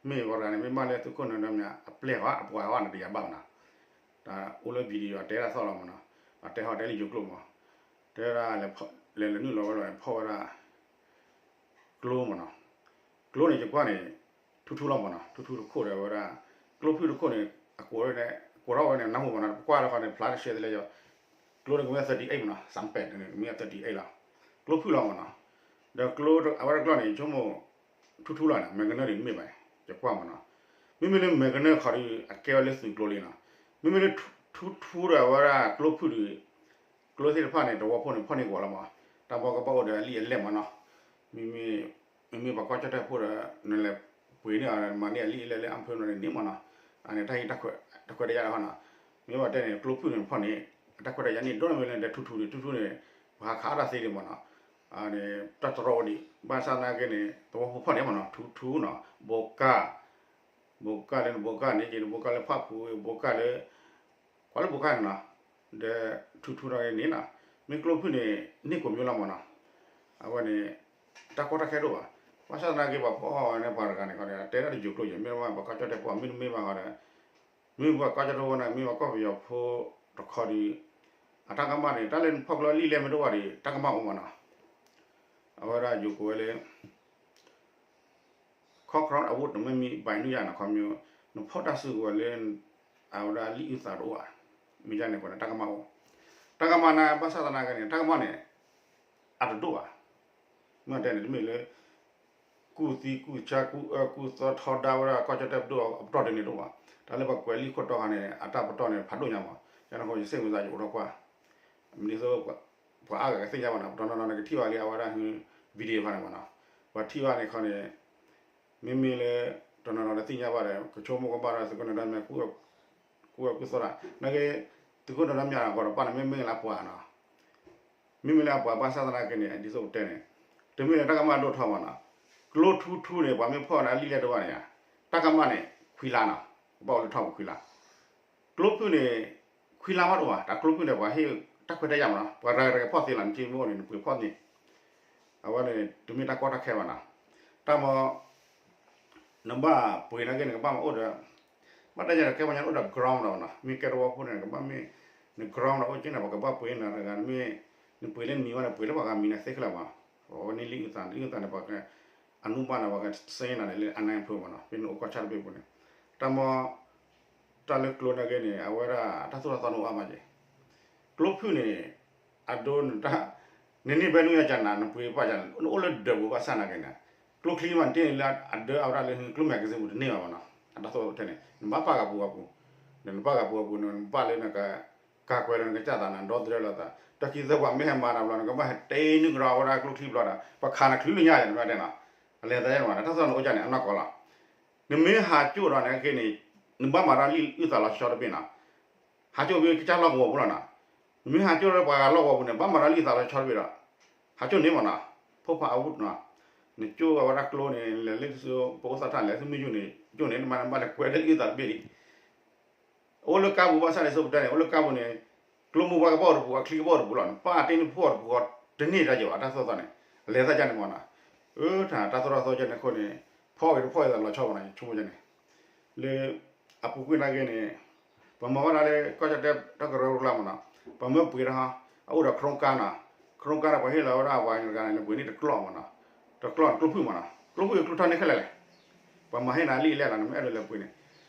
မ့ၢ်ပှၤတဂၤန့ၣ် မ့ၢ်ဘၣ်လၢသုးခိၣ်နၢၤဒါမၠး အပျဲၢ်ဃီ အပှၤဃီန့ၣ် တယၤဘၣ်မးနီၤ တၢ်အိၣ်လၢ video အတဲဒၣ်သီၣ်လီၤမးနီၤ အတဲဟီတဲလၢယိၤကျိာ်မး တဲဝဲဒၣ် လဲၤလဲၤနုာ်လီၤဝဲလီၤ ဖီၣ်ဝဲဒၣ် ကျိမးနီၤ ကျိန့ၣ် ယကွၢ်န့ၣ် ထူထူလီၤမးနီၤ ထူထူတခိၣ်ဒီးဝဲဒၣ် ကျိဖုၣ်တခိၣ်န့ၣ် အကိးဝဲန့ၣ် ကိးထီၣ်ဝဲန့ၣ် နၢ်ဟူမးနီၤ ပကွၢ်လၢဃီန့ၣ် ဖျါတရှဲသလဲယီၤ ကျိန့ၣ်ကမ့ၢ် thirty eight မးနီၤ စၣ်ပဲးန့ၣ် ကမ့ၢ် thirty eight လီၤ ကျိဖုၣ်လီၤမးနီၤ ဒီးကျိ အဝဲတကျိန့ၣ် ယဆိကမိၣ် ထူထူလီၤန့ၣ် မဲာ်ကနၢၢ်ဒ်မ့ၢ်ဘၣ် ယကွၢ်မးနီၤ မ့မ့ၢ်လၢမဲာ်ကနၢၢ်ခီဒီး အကဲဝဲလၢသုးကျိလံနီၤ မ့မ့ၢ်လၢ ထူထူဒီးအဝဲဒၣ်ကျိဖုၣ်ဒီး ကျိသ့ၣ်တဖၣ်န့ၣ် သဝီဖိန့ၣ် ဖီၣ်န့ၢ်ကဝီၤလီၤမး, တၢ်ဘီကဘၣ်အိၣ်ဒီးအလံာ်အလဲၢ်မးနီၤ, မ့မ့ၢ် မ့မ့ၢ်ပှၤကီၢ်ကၠီၣ်တဲၣ်ဖိဒီး နလဲၤပှ့ၤန့ၢ်အီၤ မၤန့ၢ်အလံာ်အလဲၢ်လၢအဖၢမးန့ၣ်န့ၣ်မးနီၤ, အန့ၣ်တၢ်ဟ့ၣ်တၢ်ခွဲးတၢ်ယာ်တခီနီၤ, မ့ၢ်ဘၣ်တဲန့ၣ် ကျိဖုၣ်န့ၣ်ဖီၣ်န့ၢ် အတၢ်ခွဲးတၢ်ယာ်န့ၣ် ဒိၣ်နီၢ်မ့ၢ်လၢဒဲထူထူန့ၣ် ထူထူန့ၣ် ပှၤဟးခးအတၢ်သ့ဒံးမးနီၤ, တၢ်တရီဝဲဒံး ဘၣ်ဆၣ်သနာ်က့န့ၣ် သဝီဖိဖီၣ်န့ၢ်မးနီၤ ထူထူနီၤ ဘိကၢ် ဘိကၢ်လၢနဘိကၢ်န့ၣ်က့ၤ နဘိကၢ်လၢဖၣ်ပူၤ ဘိကၢ်လၢ ကွၢ်လၢဘိကၢ်န့ၣ်နီၤ, ဒီးထူထူနီၤန့ၣ်နီၤ, မ့ၢ်ကျိဖုၣ်န့ၣ် န့ၢ်ကိးမံၤလီၤမးနီၤ, အဝဲန့ၣ် တၢ်ကီတၢ်ခဲဒိၣ်ဘၣ်, ဘၣ်ဆၣ်သနာ်က့ ပှၤဖီၣ်အီၤန့ၣ်ပှၤတဂၤန့ၣ်ဃီဒီး တဲဒၣ်တယိၤကျိယဲၤ မ့ၢ်ဝဲပှၤကီၢ်ကၠီၣ်တဲၣ်ဖိ မ့တမ့ၢ်ဘၣ်ဃီဒီး မ့ၢ်ပှၤကီၢ်ကၠီၣ်တဲၣ်ဖိန့ၣ် မ့ၢ်ပှၤကီၢ်ပယီၤဖိတခီဒီး အတၢ်ကမၣ်န့ၣ် တၢ်လၢနဖီၣ်ကျိလံာ်လဲၢ်မ့ၢ်တအိၣ်ဘၣ်ဒီး တၢ်ကမၣ်အိၣ်မးနီၤ, အဝဲဒၣ်ယိၤကိးဝဲလၢ ခီခီအဝိတမ့ၢ်မံဘၣ်နုာ်ယၤနီၤ ခီမ့ၢ် နဖီၣ်တၢ်စုကဝဲၤလၢ အဝဲဒၣ်လံာ်အုၣ်သးတအိၣ်ဘၣ်, မ့ၢ်ဒ်န့ၣ်အဃိန့ၣ် တၢ်ကမၣ်အိၣ်, တၢ်ကမၣ်န့ၣ် ဘၣ်ဆၣ်သနာ်က့န့ၣ် တၢ်ကမၣ်န့ၣ် အတဒိၣ်ဘၣ်, မ့ၢ်တဲန့ၣ် တမ့ၢ်လၢ ကူၣ်သံကူၣ်ဆါ ကူၣ်အၢကူၣ်သီထီဒါဝဲဒၣ်ကီၢ်ကၠီၣ်တဲၣ်ပဒိၣ်အပတီၢ်ဒ်န့ၣ်တအိၣ်ဘၣ်, တၢ်လၢပှၤကွဲးလံာ်ခိၣ်တီဃီန့ၣ် အတၢ်ပတီၢ်န့ၣ် ဖးဒိၣ်ညါမး, ယန့ၣ်ဃိ ယစ့ၣ်မုၢ်သးယအိၣ်ထီၣ်ကွၢ်, မ့ၢ်ဒ်သိး ပှၤအါဂၤကသ့ၣ်ညါဘၣ်နီၤ, ပှၤတနီၤနီၤန့ၣ် ကထံၣ်ဘၣ်လံအဝဲဒၣ် video ဖးန့ၣ်မးနီၤ, ပှၤထံၣ်ဘၣ်န့ၣ်ခီန့ၣ် မ့မ့ၢ်လၢ တနီၤနီၤန့ၣ်သ့ၣ်ညါဘၣ်ဒီး ကဆိကမိၣ်ကမၣ်ဒီး သုးခိၣ်နၢၤဒါမ့ၢ် ကူၣ်အၢကူၣ်သီတၢ် နာ်က့ သုးခိၣ်နၢၤဒါမ့ၢ်အဂီၢ်တပၣ်န့ၣ် မ့မ့ၢ်လၢအပှၤနီၤ, မ့မ့ၢ်လၢအပှၤဘၣ်ဆၣ်သနာ်က့န့ၣ် ဒ်သိးပတဲန့ၣ် တမ့ၢ်လၢတၢ်ကမၣ်ဒိၣ်ထီၣ်မးနီၤ, ကျိထူထူန့ၣ် ပှၤမ့ၢ်ဖီၣ်န့ၢ်အလံာ်လဲၢ်တအိၣ်ဘၣ်န့ၣ်ဧါ, တၢ်ကမၣ်န့ၣ် ခွံလါနီၤ, ကဘၣ်အိၣ်လၢထီၣ်ပူၤခွံလါ ကျိဖုၣ်န့ၣ် ခွံလါမးတအိၣ်ဘၣ်, တၢ်ကျိဖုၣ်န့ၣ် ပှၤဟ့ၣ်တၢ်ခွဲးတၢ်ယာ်မးနီၤ, ပှၤတဂၤတဂၤဖီၣ်သ့လီၤ, နက့မ့ၢ်အိၣ်န့ၣ် နပှ့ၤဖီၣ်န့ၣ်, အဝဲန့ၣ် တမ့ၢ်တၢ်ကီတၢ်ခဲဘၣ်နီၤ, တၢ်မၤ နဘၣ်ပှ့ၤနာ်က့န့ၣ် ကဘၣ်မၤအိၣ်ဒီး ဘၣ်တဲယၤဒီး ကဲပှၤညါအိၣ်ဒီး ground ဒီးနီၤ, မ့ၢ်ကဲတဝီဖိန့ၣ် ကဘၣ်မ့ၢ် န ground ဒီးအိၣ်က့န့ၣ် ပှၤကဘၣ်ပှ့ၤနၤတဂၤ နမ့ၢ် နပှ့ၤလၢနမံၤဝဲန့ၣ် ပှ့ၤလၢပှၤဂၤမံၤန့ၣ်သ့ခဲလၢာ်မး, အဝဲန့ၣ်လံာ်အုၣ်သး လံာ်အုၣ်သးန့ၣ် ပှၤက အနူၢ်ဘၣ်န့ၣ် ပှၤကစ့နၤန့ၣ်လၢ အနၢ်ဖျိမးနီၤ, ဖဲနအိၣ်ကီၢ်ဆၣ်တဘ့ၣ်ပူၤန့ၣ်, တၢ်မၤ တၢ်လၢကျိနာ်က့န့ၣ် အဝဲဒၣ်တၢ်သိၣ်တၢ်သီန့ၣ်အိၣ်အါမးက့ၤ ကျိဖုၣ်န့ၣ် အဒိနတၢ် နန့ၢ်ဘဲနုၢ်ယါကနၤ နပှ့ၤပာ်ကနၤ နအိၣ်လၢဒၢးပူၤဘၣ်ဆၣ်နာ်က့န့ၣ် ကျိချံမး နတ့ၢ်န့ၣ်လၢအဒၢအဝဲဒၣ်လၢကျိ magazine ပူၤတန့ၢ်ဘၣ်မးနီၤ, အတၢ်သိၣ်တၢ်သီန့ၣ် နဘၣ်ပာ်ကပူၤကပူၤ, နဘၣ်ကပူၤကပူၤန့ၣ် နဘၣ်လၢနက ကၤကွဲးလီၤနကစၢ်သး နဒီသဒၢလီၤသး တၢ်ခံသၢပှၤမ့ၢ်ဟဲမၤနၤဘျီ နကဘၣ်ဟဲတ့နုာ်ကဒီးဝဲဒၣ်ကျိချံဘျီဒီး ပှၤခးနချုးလၢညါယၤ နဘၣ်တဲနီၤ, အလဲၤသးယဲၢ်န့ၣ်မး တၢ်သိၣ်တၢ်သီန့ၣ် အိၣ်ကၢ်န့ၣ်အနီၢ်ကီၢ်လီၤ. နမ့ၢ်ဟးကၠိၣ်ဒီးန့ၣ်က့န့ၣ် နဘၣ်မၤတၢ်လံာ်အုၣ်သးလီၤဆီတဘ့ၣ်နီၤ, ဟးကၠိၣ်ဖဲကစၢ်လီၢ်ကဝီၤပူၤလီၤနီၤ, နမ့ၢ်ဟးကၠိၣ်လၢပှၤဂၤလီၢ်ကဝီၤပူၤန့ၣ် ဘၣ်မၤတၢ်လံာ်အုၣ်သးလီၤဆီတဘ့ၣ်ဒီး ဟးကၠိၣ်န့ၣ်မးနီၤ, ဖိဖးအဝူနီၤ, နကၠိၣ်ဝဲဒၣ်ကျိန့ၣ် လဲၤလၢသုပအိၣ်သၣ်ထၣ်လဲၤသုမ့ၢ်ယိၣ်န့ၣ် ယိၣ်န့ၣ် နမၤနဘၣ်လဲၤကွဲးလၢအုၣ်သးတဘ့ၣ်လံ အိၣ်လၢကါပူၤဘၣ်ဆၣ်န့ၣ် ဆိပတဲန့ၣ် အိၣ်လၢကါပူၤန့ၣ် ကျိမူဘၣ်ကဘၣ်အိၣ်တပူၤ အချံကဘၣ်အိၣ်တပူၤလီၤ. နပာ်တ့ၢ်န့ၢ်ဖှီၣ်တပူၤဃီ တန့ၢ်တၢ်ယဲၢ်ဘၣ် တၢ်သိၣ်တၢ်သီန့ၣ် လဲၤသးကၢ်န့ၣ်မးနီၤ. အၢ တၢ်သိၣ်တၢ်သီကၢ်န့ၣ်အဃိန့ၣ် ဖီၣ်ဂ့ၤတဖီၣ်ဂ့ၤသးလီၤဆီဘၣ်နီၤ ဆိကမိၣ်ကၢ်န့ၣ် လၢ အပူၤကွံာ်နာ်က့န့ၣ် ပှၤမၤဝဲဒၣ်လၢကီၢ်ကၠီၣ်တဲၣ်တၢ်ကရၢကရိကျါမးနီၤ ပှၤမၢပှ့ၤတၢ်ဟီ အအိၣ်ဒီး ခရူကါနီၤ ခရူကါန့ၣ် ပှၤဟ့ၣ်လီၤဝဲဒၣ်ပှၤတဂၤန့ၣ် လဲၤပှ့ၤန့ၢ်တကျီၢ်မးနီၤ တကျီၢ်န့ၣ် ကျိဖုၣ်မးနီၤ ကျိဖုၣ်အံၤကျိထီၣ်န့ၢ်ခဲလၢာ်လဲၣ် ပှၤမၤဟ့ၣ်နၤလံာ်လဲၢ်လီၤ နမ့ၢ်အဲၣ်ဒိးလဲၤပှ့ၤန့ၣ်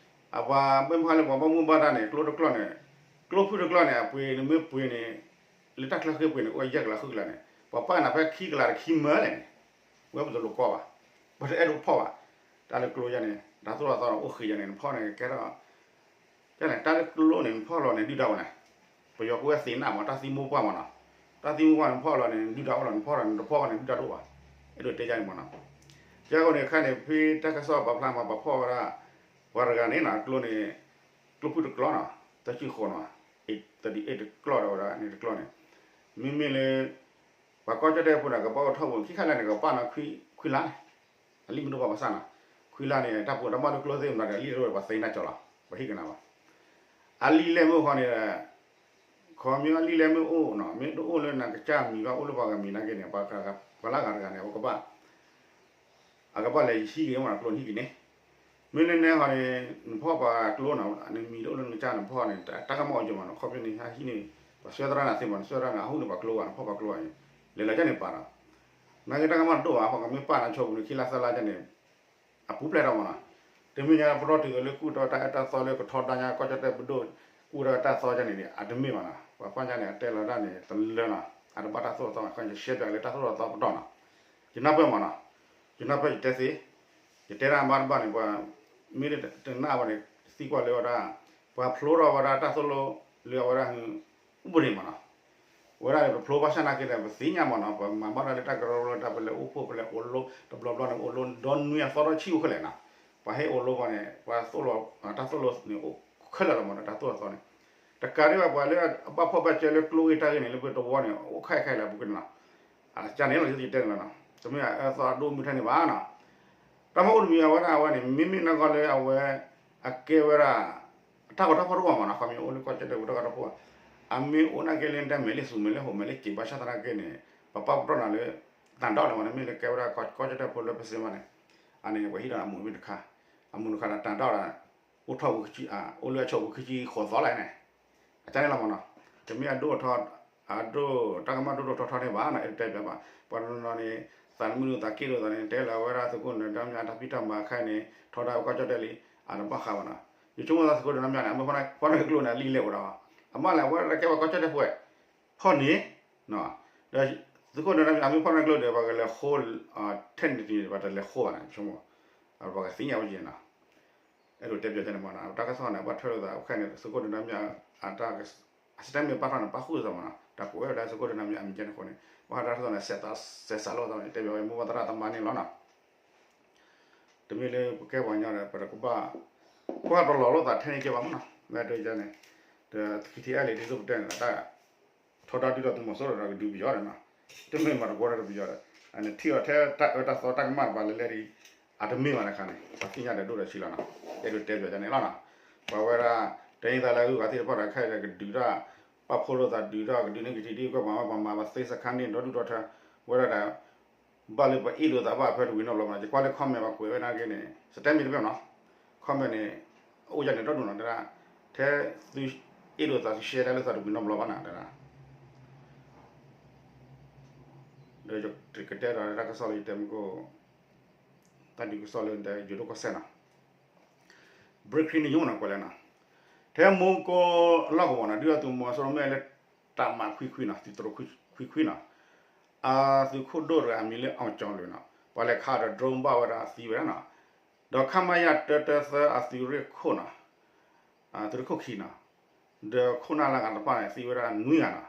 အပှၤမ့ၢ်မဟါလၢပှၤဘၣ်မူဘၣ်ဒါန့ၣ် ကျိတကျီၢ်န့ၣ် ကျိဖုၣ်တကျီၢ်န့ၣ် အပှ့ၤနမ့ၢ်ပှ့ၤန့ၣ် လၢတၢ်ချၢဃ့ပှ့ၤန့ၣ် အိၣ်ယဲၢ်ကလးဃုကလးန့ၣ် ပှၤပာ်နၤဖဲခံကလးတခံမၢလဲၣ်န့ၣ် ဝဲပတလိၣ်ကီဘၣ် ပတအဲၣ်ဒိးဖီၣ်ဘၣ် တၢ်လၢကျိယဲန့ၣ် တၢ်သိၣ်တၢ်သီအိၣ်ဃ့ယဲန့ၣ် နဖီၣ်န့ၣ်ကဲထီၣ် ကဲန့ၣ် တၢ်လၢကျိန့ၣ် နဖီၣ်လီၤန့ၣ် ဒုၣ်ဒါအိၣ်န့ၣ် ပယီၤကိးဝဲသ့ၣ်နၢ်မး တၢ်သံမိၢ်ပှၢ်မးနီၤ တၢ်သံမိၢ်ပှၢ်န့ၣ် နဖီၣ်လီၤန့ၣ် ဒုၣ်ဒါအိၣ်လီၤ နဖီၣ်လီၤ နတဖီၣ်ဘၣ်န့ၣ် ဒုၣ်ဒါတအိၣ်ဘၣ် အဲၣ်ဒိးတဲယဲန့ၣ်မးနီၤ ကဲအဃိန့ၣ် ခဲန့ၣ် ဖဲတၢ်ကစီၣ်ပာ်ဖျါမး ပှၤဖီၣ်ဝဲဒၣ် ပှၤတဂၤန့ၣ်နီၤ ကျိန့ၣ် ကျိဖုၣ်တကျီၢ်နီၤ တၢ်စုၣ်ဃိးနီၤ သၢဒံးအ့ၣ်တကျီၢ်ဒီးဝဲဒၣ်န့ၣ်တကျီၢ်န့ၣ် မ့မ့ၢ်လၢ ပှၤကီၢ်ကၠီၣ်တဲၣ်ဖိန့ၣ် ကဘၣ်အိၣ်ထီၣ်ပူၤ ခံခါလၢာ်န့ၣ် ကပာ်နီၤ ခွံလါန့ၣ် အလံၣ်မ့ၢ်တအိၣ်ဘၣ်ဘၣ်ဆၣ်နီၤ ခွံလါန့ၣ် တၢ်ပူၤတၢ်မီၢ်လၢကျိသ့ၣ်မနုၤဒီး အလံၣ်တအိၣ်ဘၣ် ပှၤသ့နၢ်ကၠီလီၤ ပှၤဟ့ၣ်ကနၤဘၣ် အလံာ်လဲၢ်မ့ၢ်အိၣ်ဃီန့ၣ် ခီမ့ၢ်အလံာ်လဲၢ်မ့ၢ်အိၣ်နီၤ မ့ၢ်တအိၣ်လၢနကစၢ်မံၤဘၣ် အိၣ်လၢပှၤဂၤမံၤနာ်က့န့ၣ် ပှၤလၢအဂၤတဂၤန့ၣ် အကဘၣ် အကဘၣ်လဲၤဟံးက့ၤမးနီၤ ကျိန့ၣ်ဟံးက့ၤန့ၣ် မ့ၢ်လၢနဲဃီန့ၣ် နဖီၣ်ပှၤကျိနီၤ နမံၤတအိၣ်လၢနကစၢ်နဖီၣ်န့ၣ် တၢ်ကမၣ်အိၣ်က့ၤမးနီၤ ခီဖျိန့ၣ် ဟံးန့ၢ် ပှၤဆှၢသရၣ်နၤသ့မးနီၤ ဆှၢသရၣ်နၤ အဟူန့ၢ်ပှၤကျိဘၣ် နဖီၣ်ပှၤကျိဘၣ်န့ၣ် လဲၤလီၤကၢ်န့ၣ်ပာ်နီၤ နာ်က့တၢ်ကမၣ်တဒိၣ်ဘၣ် ပှၤကမ့ၢ်ပာ်နီၤဆိပူၤန့ၣ် ခံလါသၢလါကၢ်န့ၣ် အပူၤဖျဲးထီၣ်မးနီၤ တမ့ၢ်ညါပတီၢ်တုၤသိးလၢကူၣ်တီတၢ်အဲၣ်တၢ်သီလၢကထီဒါညါ ကီၢ်ကၠီၣ်တဲၣ်ပဒိၣ် ကူၣ်ဒီးတၢ်သီကၢ်န့ၣ်န့ၣ် အတမ့ၢ်ဘၣ်နီၤ ပှၤပာ်ကၢ်န့ၣ် အတဲလီၤတၢ်န့ၣ် တလၢနီၤ အတဘၣ်တၢ်သိၣ်တၢ်သီ ယရှဲပၠးက့ၤလၢတၢ်သိၣ်တၢ်သီပတီၢ်နီၤ ယနၢ်ပၢၢ်မးနီၤ ယနၢ်ပၢၢ်ယတဲသ့ ယတဲတၢ်မၤတဘၣ်န့ၣ် ပှၤ မ့ၢ်တနာ်ဘၣ်န့ၣ် သံကွၢ်လၢဝဲဒၣ် ပှၤဖျိထီၣ်ဝဲဒၣ်တၢ်သိၣ်လိ လၢအဝဲဒၣ် ဥပဒေမ့ၢ်နီၤ, ဝဲဒၣ်န့ၣ် ပဖျိဘၣ်ဆၣ်နာ်က့ဒီး ပသ့ၣ်ညါမ့ၢ်နီၤ, ပမၤဘၣ်ဒၣ်လၢတၢ်ကရၢကရိတၢ် ပလဲၤအိၣ်ဖှိၣ် ပလဲၤအိၣ်လိ တဘျီဘျီန့ၣ် အိၣ်လိဒီနွံအသီထီၣ်ဆံအိၣ်ခဲလၢာ်နီၤ, ပှၤဟ့ၣ်အိၣ်လိပှၤန့ၣ် ပှၤသိၣ်လိ တၢ်သိၣ်လိန့ၣ် အိၣ်ခဲလၢာ်လီၤမ့ၢ်နီၤ, တၢ်သိၣ်အသီန့ၣ်, တကးဒံးဘၣ် ပှၤလၢအဘၣ်ဖှီၣ်ဘၣ်စၢၤလၢကျိဂ့ၢ်တၢ်ဂ့ၢ်န့ၣ် လၢပတဝီန့ၣ် အိၣ်ခဲခဲလၢာ်ပူၤကွံာ်န့ၣ်လီၤ, ကန့ၣ်လီၤ ယတဲန့ၣ်လီၤနီၤ, တမ့ၢ်အအၢအသီအဒိၣ်မုၢ်ထဲန့ၣ်ဘၣ်နီၤ, တၢ်မ့ၢ်အိၣ်တမံၤအဝဲဒၣ်အဝဲန့ၣ် မ့မ့ၢ်နီၢ်ကီၢ်လၢအဝဲ အကဲဝဲဒၣ် တၢ်ဂီၤတၢ်ဖီၣ်တအိၣ်မ့ၢ်နီၤ, ခီမ့ၢ်အိၣ်လၢကီၢ်ကၠီၣ်တဲၣ်ပူၤတၢ်ဂီၤတၢ်ဖီၣ်, အမ့ၢ်အိၣ်နာ်က့လၢတၢ်မဲာ်လံသူမဲာ်လံဟိးမဲာ်လံက့ၤဘၣ်ဆၣ်သနာ်က့န့ၣ် ပပာ်ပတြၢၤနၤလၢ တၢ်ဒိၣ်န့ၣ်မ့ၢ်နီၤ, မ့ၢ်လၢကဲဝဲဒၣ်ကီၢ်ကၠီၣ်တဲၣ်ဖိလၢပစ့မးန့ၣ်, အန့ၣ်ပှၤဟံးဒီးအမူးတခါ, အမူးတခါဒီးတၢ်ဒိၣ်ဒီး အိၣ်ထီၣ်ဝံၤခံဆံ, အိၣ်လၢအဆိးဝံၤခံဆံဃိးသီလီၤန့ၣ်, အကန့ၣ်လီၤမ့ၢ်နီၤ, တမ့ၢ်အဒိၣ်ထီၣ်, အဒိၣ်တၢ်ကမၣ်ဒိၣ်ဒိၣ်ထီထီန့ၣ်ဘၣ်နီၤ, အဲၣ်ဒိးတဲပၠးဘၣ်, ပှၤတနီၤနီၤန့ၣ် သးနမုၢ်နုာ်သးက့ၣ်ဒိၣ်သးန့ၣ် တဲလၢအဝဲဒၣ်သုးခိၣ်နၢၤဒါမၠါတၢ်ဖံးတၢ်မၤခဲအံၤန့ၣ် ထီဒါဝဲကီၢ်ကၠီၣ်တဲၣ်လံ, အတဘၣ်ဃးဘၣ်နီၤ, ယဆိကမိၣ်သးသုးခိၣ်နၢၤဒါမၠါန့ၣ် အမ့ၢ်ဖီၣ်န့ၢ်ကျိန့ၣ် အလံာ်လဲၢ်အိၣ်ဒီး, အမ့ၢ်လဲၣ် အဝဲဒၣ်ကဲပှၤကီၢ်ကၠီၣ်တဲၣ်ဖိဝဲ, ဖီၣ်န့ၢ်, ဒီးသုးခိၣ်နၢၤဒါမၠါ အမ့ၢ်ဖီၣ်န့ၢ်ကျိဒီး ပှၤကလဲၤဃိ, ထဲန့ၣ်တနံၤ ပှၤတလဲၤဃိဘၣ်န့ၣ် ဆိကမိၣ်, ပှၤကသ့ၣ်ညါဝဲက့ၤနီၤ, အဲၣ်ဒိးတဲပၠးန့ၣ်မ့ၢ်နီၤ, တၢ်ကစီၣ်န့ၣ် ဘၣ်ထွဲလိာ်သးခဲအံၤန့ၣ် သုးခိၣ်နၢၤဒါမၠါ အတၢ် အစတဲမ့ၢ်ပာ်ထီၣ်န့ၣ် ပာ်ဃုာ်သးမ့ၢ်နီၤ, တၢ်ကိးဝဲဒၣ်သုးခိၣ်နၢၤဒါမၠါအမံၤကဲန့ၣ်အဃိန့ၣ် ဘၣ်ဃးတၢ်ကစီၣ်န့ၣ် စဲးစးလိာ်သးန့ၣ် တဲပၠးဝဲမိၢ်ပှၢ်သရၣ်သမါန့ၣ်လီၤနီၤ, တမ့ၢ်လၢပကဲပှၤကညီဒီး ပတကဘၣ် ကွၢ်တလီၤလိာ်သးထဲန့ၣ်ကဲဘၣ်မ့ၢ်နီၤ, မ့ၢ်တဲန့ၣ်, ဒီး ခံထံအဲၣ်လံ ဒ်သိးပတဲန့ၣ် တၢ် ထီဒါဒုၣ်ဒါသုးမီၤစိရိၤဒီးကဒုးပယီၤဒီးနီၤ, တမ့ၢ်မၤတဘျီဒီးပယီၤဒီး, အန့ၣ်ထံၣ်အီၤထဲတၢ်အၢတၢ်သီတၢ်ကမၣ်တပၤလဲၤလဲၤဒ်အံၤ, အတမ့ၢ်ဘၣ်တခါန့ၣ် ပှၤသ့ၣ်ညါဒီးဒိၣ်ဒီးဆံးလီၤနီၤ, အဲၣ်ဒိးတဲပၠးန့ၣ်လီၤနီၤ, ပှၤဝဲဒၣ် တနံၤသးလၢအဂုၤအဂၤသ့ၣ်တဖၣ်ဒီးခဲအံၤဒီးကဒုးတၢ် ပာ်ဖှိၣ်လိာ်သးဒုးထီၣ်ကဒုးန့ၢ်ကထံၣ်ဒ်ကွၢ်ပှၤမ့ၢ်ပှၤမၤပှၤသ့စခါန့ၣ် ဒီဒူၣ်ဒီထၢ ဝဲဒၣ်ဒီး ဘၣ်လၢပအ့ၣ်လိာ်သးဘၣ်ဖဲတဝံၤနီတဘျီမ့ၢ်နီၤ, ယကွၢ်လၢ comment ပှၤကွဲးဝဲဒၣ်က့ၤန့ၣ် စတဲမ့ၢ်တဘ့ၣ်မ့ၢ်နီၤ, comment န့ၣ် အိၣ်ယၤန့ၣ်ဒီဒူၣ်နီၤ, တဲဒၣ် ထဲသုအ့ၣ်လိာ်သးသု share တၢ်လၢသးတဝံၤနီတဘျီဘၣ်နီၤ, တဲဒၣ် ဒီးယကတဲဒီးတၢ်ကစီၣ်လၢယတဲမုၢ်ကိၣ် တၢ်ဒုးကစီၣ်လၢယိၤဒိၣ်ကီၢ်စဲၣ်နီၤ, breaking news နီၤ ကွဲးလဲၣ်နီၤ, ထဲမူကိလီၢ်ကဝီၤနီၤ ဒုၣ်ဒါသုးမီၤစိရိၤမ့ၢ်လၢ တၢ်မၤခွံခွံနီၤ သုးတရိးခွံခွံနီၤ, အသုးခိၣ်ဒိၣ်တဂၤအမံၤလၢ အောင်ကျော်လွင်နီၤ ပှၤလဲၤခးဒီး drone ဘၣ်ဝဲဒၣ်သံဝဲဒၣ်နီၤ, ဒီး ခမရ တၢတၢသၢ အသုးရ့ၣ်ခိၣ်နီၤ သုးရ့ၣ်ခိၣ်ခံနီၤ, ဒီးခိၣ်နၢ်လၢဂၤတဖၣ်န့ၣ် သံဝဲဒၣ်နွံဂၤနီၤ,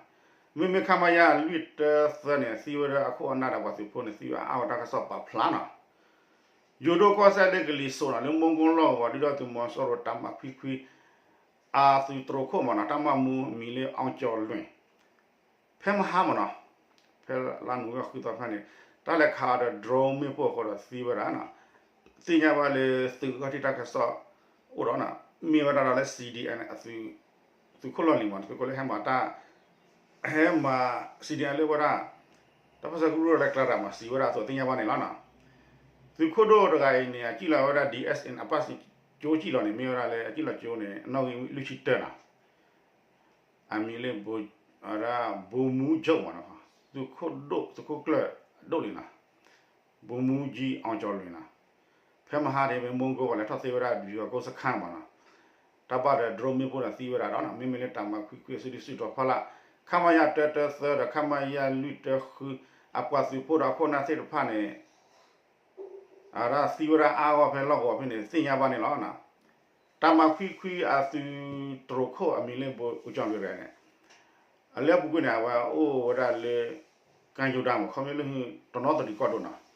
မ့မ့ၢ် ခမရ လွံၢ်တၢသၢန့ၣ် သံဝဲဒၣ်အခိၣ်အနၢ်ဒီးပှၤသုးဖိန့ၣ် သံဝဲအါဝဲတၢ်ကစီၣ်ပာ်ဖျါနီၤ, ယိၤဒိၣ်ကီၢ်စဲၣ်လၢကလံၤစိးနီၤ လၢမူကိလီၢ်ကဝီၤ ဒုၣ်ဒါသုးမီၤစိရိၤတၢ်မၤခွံခွံ အသုးတရိးခိၣ်မ့ၢ်နီၤ တၢ်မၤမူအမံၤလၢ အောင်ကျော်လွင် ဖဲမဟါမ့ၢ်နီၤ, ဖဲလါနိၣ်ဝ့ဘၢၣ်ဃုသီဖဲန့ၣ် တၢ်လဲၤခးဒီး drone မ့ၣ်ပိၢ်အဃိဒီးသံဝဲဒၣ်နီၤ, သ့ၣ်ညါဘၣ်လၢသုးဂီၢ်ထံၣ်တၢ်ကစီၣ်အိၣ်ဒီးနီၤ, မ့ၢ်ဝဲဒၣ်ဒီးလၢ CDM န့ၣ် အသုး သုးခိၣ်လီၢ်လံၤမ့ၢ်နီၤ သုးခိၣ်လၢဟဲမၤတၢ် ဟဲမၤ CDM လၢဝဲဒၣ် တၢ်ပၢၢ်ဆၢကရူၢ်လၢကျါတဂၤမး စံးဝဲဒၣ်အသိးသ့ၣ်ညါဘၣ်န့ၣ်လီၤနီၤ, သုးခိၣ်ဒိၣ်တဂၤအံၤန့ၣ် အစံၣ်လီၤဝဲဒၣ် DSN အပၣ်စံးကၠိစံၣ်လီၤန့ၣ် မ့ၢ်ဝဲဒၣ်လၢအစံၣ်လီၤကၠိန့ၣ် အနီၣ်ဂံၢ်လွံၢ်ဆံတၢနီၤ, အမံၤလၢ ဗိုလ်မှူးချုပ်မ့ၢ်နီၤ, သုးခိၣ်ဒိၣ် သုးခိၣ်ကျၢၢ်ဒိၣ်လံနီၤ, ဗိုလ်မှူးကြီး အောင်ကျော်လွင်နီၤ, ဖဲမဟါန့ၣ် မ့ၢ်မူကိပှၤလဲၤထီၣ်သ့ဝဲဒၣ် ပယီၤကီၢ်စခန်းမ့ၢ်နီၤ, တၢ်ဘၣ်ဒီး drone မ့ၣ်ပိၢ်ဒီးသံဝဲဒၣ်ဒီးနီၤ, မ့မ့ၢ်လၢတၢ်မၤခွံခွံအစုဒုၣ်စုတီၤဖီလာ် ခမရ တၢတၢသၢဒီး ခမရ လွံၢ်တၢဃု အပှၤသုးဖိဒီးအခိၣ်အနၢ်သ့ၣ်တဖၣ်န့ၣ် အဒၣ်သံဝဲဒၣ်အါဂီၢ်ဖဲလီၢ်ကဝီၤဖဲန့ၣ် သ့ၣ်ညါဘၣ်န့ၣ်လီၤ. တၢ်မၤခွံခွံအသုးတရိးခိၣ်အမံၤလၢ ဗိုလ် အောင်ကျော်လွင်န့ၣ် အလၢအပူၤကွံာ်န့ၣ် အဝဲအိၣ်ဝဲဒၣ်လၢ ကၠိဒါမ့ၢ် ခီဖျိလၢ တနီသရံၣ်ကီၢ်ဒိၣ်နီၤ,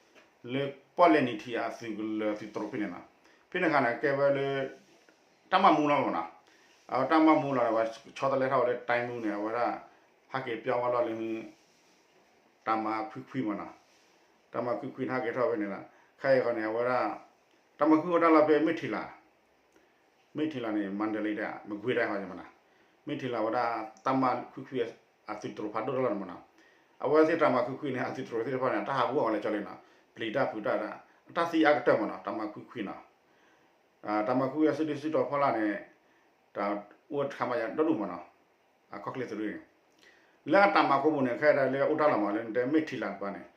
လၢပီၣ်လဲၣ်နံၤထံးအသုးကလၢၤသုးတရိးဖဲန့ၣ်နီၤ, ဖဲန့ၣ်အခါန့ၣ် ကဲဝဲလၢ တၢ်မၤမူလီၤမ့ၢ်နီၤ, အတၢ်မၤမူလီၤန့ၣ် ဆီတလဲထီၣ်ဝဲလၢ တိုင်းမှူးန့ၣ် အဝဲဒၣ် ဟဲက့ၤပျီဝဲလီၤလၢ တၢ်မၤခွံခွံမ့ၢ်နီၤ, တၢ်မၤခွံခွံန့ၣ် ဟဲက့ၤထီၣ်ဖဲန့ၣ်လီၤ. ခဲအံၤဃီန့ၣ် အဝဲဒၣ် တၢ်မၤခွံခွံအိၣ်တၢ်လီၢ်ဖဲ မ့ၢ်ထံလၤ မ့ၢ်ထံလၤန့ၣ် မၤဒလ့ဒၣ် မကွ့ၤဒၣ်ဟီမ့ၢ်နီၤ, မ့ၢ်ထံလၤဝဲဒၣ် တၢ်မၤခွံခွံအသုးတရိးဖးဒိၣ်တၢ်လီၢ်န့ၣ်မ့ၢ်နီၤ, အဝဲသ့ၣ်တၢ်မၤခွံခွံန့ၣ် အသုးတရိးသ့ၣ်တဖၣ်န့ၣ် တၢ်ဟးဂူာ်အီၤလဲၤကၠီလံနီၤ, ပျံၤတၢ်ဖုးတၢ်ဒၣ် တၢ်သံအါကတၢၢ်မ့ၢ်နီၤ, တၢ်မၤခွံခွံနီၤ, တၢ်မၤခွံခွံအစုဒုၣ်စုတီၤဖီလာ်န့ၣ် တၢ်အိၣ်တခါမးယၤဒီဒူၣ်မ့ၢ်နီၤ, အခီၣ်ချ့သရံၣ်န့ၣ် လၢအတၢ်မၤကိးပူၤန့ၣ် ခဲအံၤဒၣ်လၢအအိၣ်တၢ်လီၢ်မးလၢနတဲမ့ၢ်ထံလၤတပၤန့ၣ်,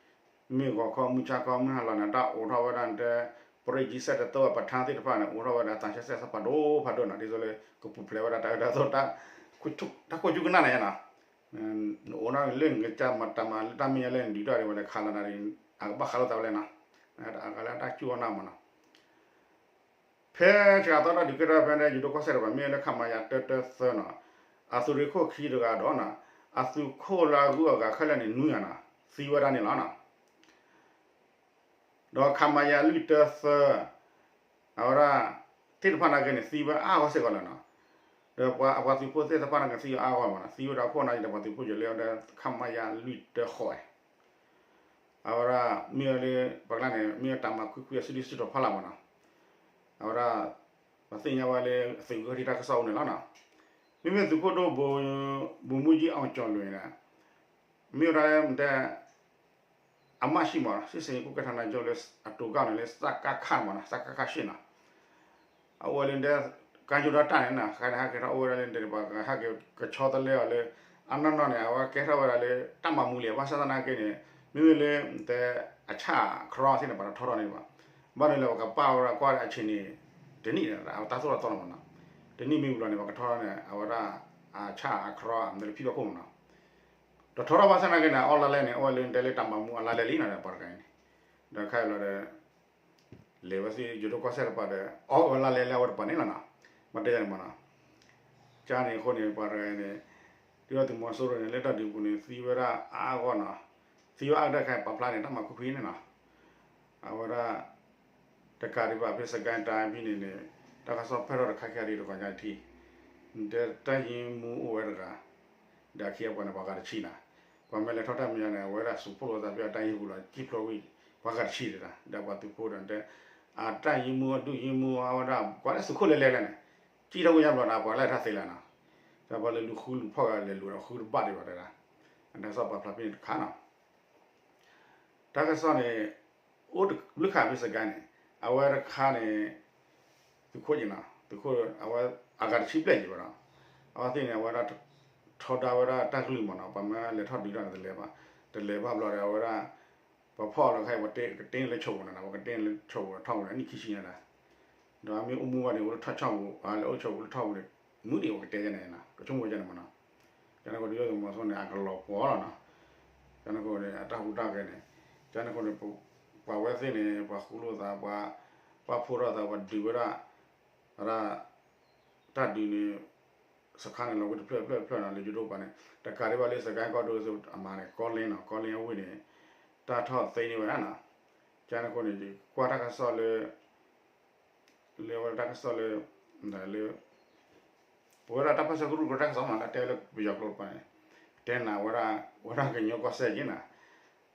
မ့ၢ်ဂီၤခီမုၢ်ဆါခီမုၢ်ဟါလီၤန့ၣ် တၢ်အိးထီၣ်ဝဲဒၣ်နတဲ ပရ့ၣ်ကၠံစဲၣ်တသိး ပထါသ့ၣ်တဖၣ်န့ၣ် အိးထီၣ်ဝဲဒၣ်သးဆၢစဲၣ်စးဖးဒိၣ်ဖးဒိၣ်နီၤ, ဒ်သိးလၢကပူၤဖျဲးဝဲဒၣ်တၢ်အၢတၢ်သီ တၢ်ခိၣ်ကၠူကနၣ်န့ၣ်နီၤ, နအိးထီၣ်လၢနကစၢ်မၤတၢ်မၤလၢတၢ်မဲာ်ညါလၢ နဒုးတၢ်ဒ်ဝဲလၢခးလီၤနၤဒ် အကဘၣ်ခးလိာ်သးဝဲလဲၣ်နီၤ, အကလၢတၢ်ကၠူအီၣ်နၢ်မးနီၤ ဖဲစှၤသီတၢ်ဒုးကဲထီၣ်ဖဲန့ၣ် ယိၤဒိၣ်ကီၢ်စဲၣ်တပၤ မ့ၢ်လၢ ခမရ တၢတၢသၢနီၤ, အသုးရ့ၣ်ခိၣ်ခံတဂၤဒီးနီၤ, အသုးခိၣ်လၢအဂုၤအဂၤခဲလၢာ်န့ၣ် နွံဂၤနီၤ, သံဝဲဒၣ်န့ၣ်လီၤနီၤ. ဒီးခမရ လွံၢ်တၢသၢ, အဝဲဒၣ် သ့ၣ်တဖၣ်နာ်က့န့ၣ် သံဝဲအါဂီၢ်စ့ၢ်ကီးလီၤနီၤ. ဒီးပှၤ ပှၤသုးဖိသ့ၣ်တဖၣ်နာ်က့သံဝဲအါဂီၢ်မးနီၤ, သံဝဲဒၣ်ခိၣ်နၢ်ဒီးပှၤသုးဖိယဲၢ်လၢအဝဲဒၣ် ခမရ လွံၢ်တၢဃိး အဝဲဒၣ် မ့ၢ်ဝဲလၢ ပှၤကျါန့ၣ် မ့ၢ်ဝဲတၢ်မၤခွံခွံအစုဒုၣ်စုတီၤဖီလာ်မးနီၤ. အဝဲဒၣ် ပှၤသ့ၣ်ညါဝဲလၢသုးဂၢၢ်ထံတၢ်ကစီၣ်အအိၣ်န့ၣ်လီၤနီၤ. မ့မ့ၢ်သုးခိၣ်ဒိၣ် ဗိုလ်မှူးကြီး အောင်ကျော်လွင်န့ၣ် မ့ၢ်ဝဲဒၣ်လၢ အမးၡံမး စစ်ဆင်ရေးကွပ်ကဲဌာနချုပ်လၢ အတိၤကၣ်န့ၣ်လၢ စကခ မးနီၤ, စကခ ရှစ်နီၤ. အအိၣ်ဝဲလၢဒဲ ကါယိၤဒီးတၢ်န့ၣ်နီၤ, ခဲန့ၣ်ဟဲက့ၤထီၣ်အိၣ်ဝဲဒၣ်လၢဒဲ ပှၤဟဲက့ၤကဆီတလဲအီၤလၢ အနီၢ်နီၢ်န့ၣ် အဝဲကဲထီၣ်ဝဲဒၣ်လၢ တၢ်မၤမူလံ ဘၣ်ဆၣ်သနာ်က့န့ၣ် မ့မ့ၢ်လၢ တဲ အဆၣ်အခရီသ့ၣ်န့ၣ် ပှၤတထီထီၣ်န့ၣ်ဘၣ်. ဘၣ်န့ၣ်လၢပကပာ်ဝဲဒၣ်ကွၢ်ဒီးအဆ့ၣ်န့ၣ် တနံၣ်န့ၣ် အတၢ်သိၣ်တၢ်သီလီၤမးနီၤ. တနံၣ်မ့ၢ်ဝံၤလီၤန့ၣ် ပှၤကထီထီၣ်န့ၣ် အဝဲဒၣ် အဆၣ်အခရီ မ့ၢ်လၢဖံဘၣ်ခိၣ်မးနီၤ. တထီထီၣ်ဘၣ်ဆၣ်သနာ်က့န့ၣ် အီၣ်လါလဲန့ၣ် အဝဲလၢတဲလၢတၢ်မၤမူအလါလဲလံနီၤ ပှၤတဂၤန့ၣ်. ဒီးခဲအံၤလီၤဒီး လဲၤဝဲသ့ၣ် ယိၤဒိၣ်ကီၢ်စဲၣ်တပၤဒီး အီၣ်ဝဲလါလဲလၢအဝဲတပၤန့ၣ်လီၤနီၤ. ဘၣ်တဲယၤန့ၣ်မးနီၤ. ကန့ၣ်အဃိန့ၣ် ပှၤတဂၤန့ၣ် ဒုၣ်ဒါသုးမီၤစိရိၤန့ၣ် လၢတၢ်ဒုးပူၤန့ၣ် သံဝဲဒၣ်အါအါဂီၢ်နီၤ. သံဝဲအါကတၢၢ်ခဲအံၤပာ်ဖျါန့ၣ် တၢ်မၤခွံခွံန့ၣ်နီၤ. အဝဲဒၣ် တကးဒံးဘၣ်ဖဲစကဲတၢ်ဖဲန့ၣ်န့ၣ် တၢ်ကစီၣ်ဖဲထီၣ်တခါခံဂၤဒံးတဂီၤညါတထံၣ် တဲတၢ်ယံၤမူအိၣ်ဝဲတဂၤ ဒီးခံဂၤပှၤန့ၣ် ပှၤဂၤတဆံနီၤ. ပှၤမ့ၢ်လဲၤထီၣ်တၢ်မဲာ်ညါန့ၣ် အဝဲဒၣ်စူးဖှိၣ်လိာ်သးဖဲအတၢ်ယံၤပူၤလီၤ ကံၣ်ဖျိဝံၤ ပှၤဂၤတဆံတဂၤ ဒီးပှၤသုးဖိဒီးတဲ အတၢ်ယံၤမူအဒုၣ်ယံၤမူအဝဲဒၣ် ကွၢ်လၢစူးခိၣ်လဲၤလဲၤလဲၣ်န့ၣ် ကံၣ်ထီၣ်ဝံၤညါဘျီဒီး ပှၤလဲၤထီၣ်သ့လၢၤနီၤ. ဒီးပှၤလဲၤလူၤဃုလူၤဖီၣ်ဂၤလဲၤလူၤဒီးဃုတဘၣ်ဒံးဘၣ်တဲဒၣ် အတၢ်ကစီၣ်ပာ်ဖျါဖဲန့ၣ်တခါနီၤ. တၢ်ကစီၣ်န့ၣ် အိၣ်တဘျုးခါဖဲစကဲန့ၣ် အဝဲတခါန့ၣ် သုးခိၣ်က့ၤနီၤ သုးခိၣ် အဝဲ အဂၤတဆံဘျဲၣ်က့ၤဘၣ်ဒီး အဝဲသ့ၣ်န့ၣ် အဝဲဒၣ် ထီဒါဝဲဒၣ်တၢ်ကလုၢ်မးနီၤ ပှၤမ့ၢ်လဲၤထီၣ်ဒုးတၢ်န့ၣ်တလဲၤဘၣ် တလဲၤဘၣ်ဘျီဒီး အဝဲဒၣ် ပှၤဖီၣ်အီၤလီၤခါအံၤ ပှၤကတ့န့ၢ်လၢဆိးပူၤန့ၣ်နီၤ ပှၤကတ့န့ၢ်လၢဆိးပူၤထီၣ်ပူၤန့ၣ် အနံၣ်ခံဆံန့ၣ်ဒီး ဒီးအမ့ၢ်အိၣ်မူဘၣ်န့ၣ် အိၣ်လၢထီၣ်ဆိးပူၤ အလဲၤအိၣ်ဆိးပူၤလၢထီၣ်ပူၤန့ၣ် မုၢ်ဒံးပှၤကတဲယဲန့ၣ်နီၤ ကဆိကမိၣ်ဝဲန့ၣ်မးနီၤ. ကန့ၣ်ဃိဒုၣ်ဒါသုးမီၤစိရိၤန့ၣ် အကလီၤပှီၤလီၤနီၤ. ကန့ၣ်ဃိန့ၣ် အတၢ်ဟူးတၢ်ဂဲၤန့ၣ် ကန့ၣ်ဃိန့ၣ် ပှၤဝဲသ့ၣ်န့ၣ် ပှၤဃူလိာ်သး ပှၤပာ်ဖှိၣ်ထီၣ်သး ပှၤဒုးဝဲဒၣ် အဒၣ် တၢ်ဒုးန့ၣ် စခါန့ၣ်လီၤဝဲတဖျၢၣ်တဖျၢၣ်တဖျၢၣ်နီၤ လၢယိၤဒိၣ်ပၤန့ၣ် တကးဒံးဘၣ်လၢစကဲကီၢ်ဒိၣ်အမၤန့ၣ် ကီလ့နီၤ ကီလ့အဝ့ၢ်န့ၣ် တၢ်ထီၣ်သ့န့ၢ်ဝဲဒၣ်နီၤ. ကန့ၣ်ဃိန့ၣ် ကွၢ်တၢ်ကစီၣ်လၢ လၢဝဲဒၣ်တၢ်ကစီၣ်လၢ လၢ ပဝဲဒၣ်တၢ်ပၢဆှၢကရူၢ်ကရၢတၢ်ကစီၣ်မး တၢ်တဲလၢပယီၤကျိာ်တပၤန့ၣ် တဲနၤဝဲဒၣ် ဝဲဒၣ်ကညီကီၢ်စဲၣ်က့ၤနီၤ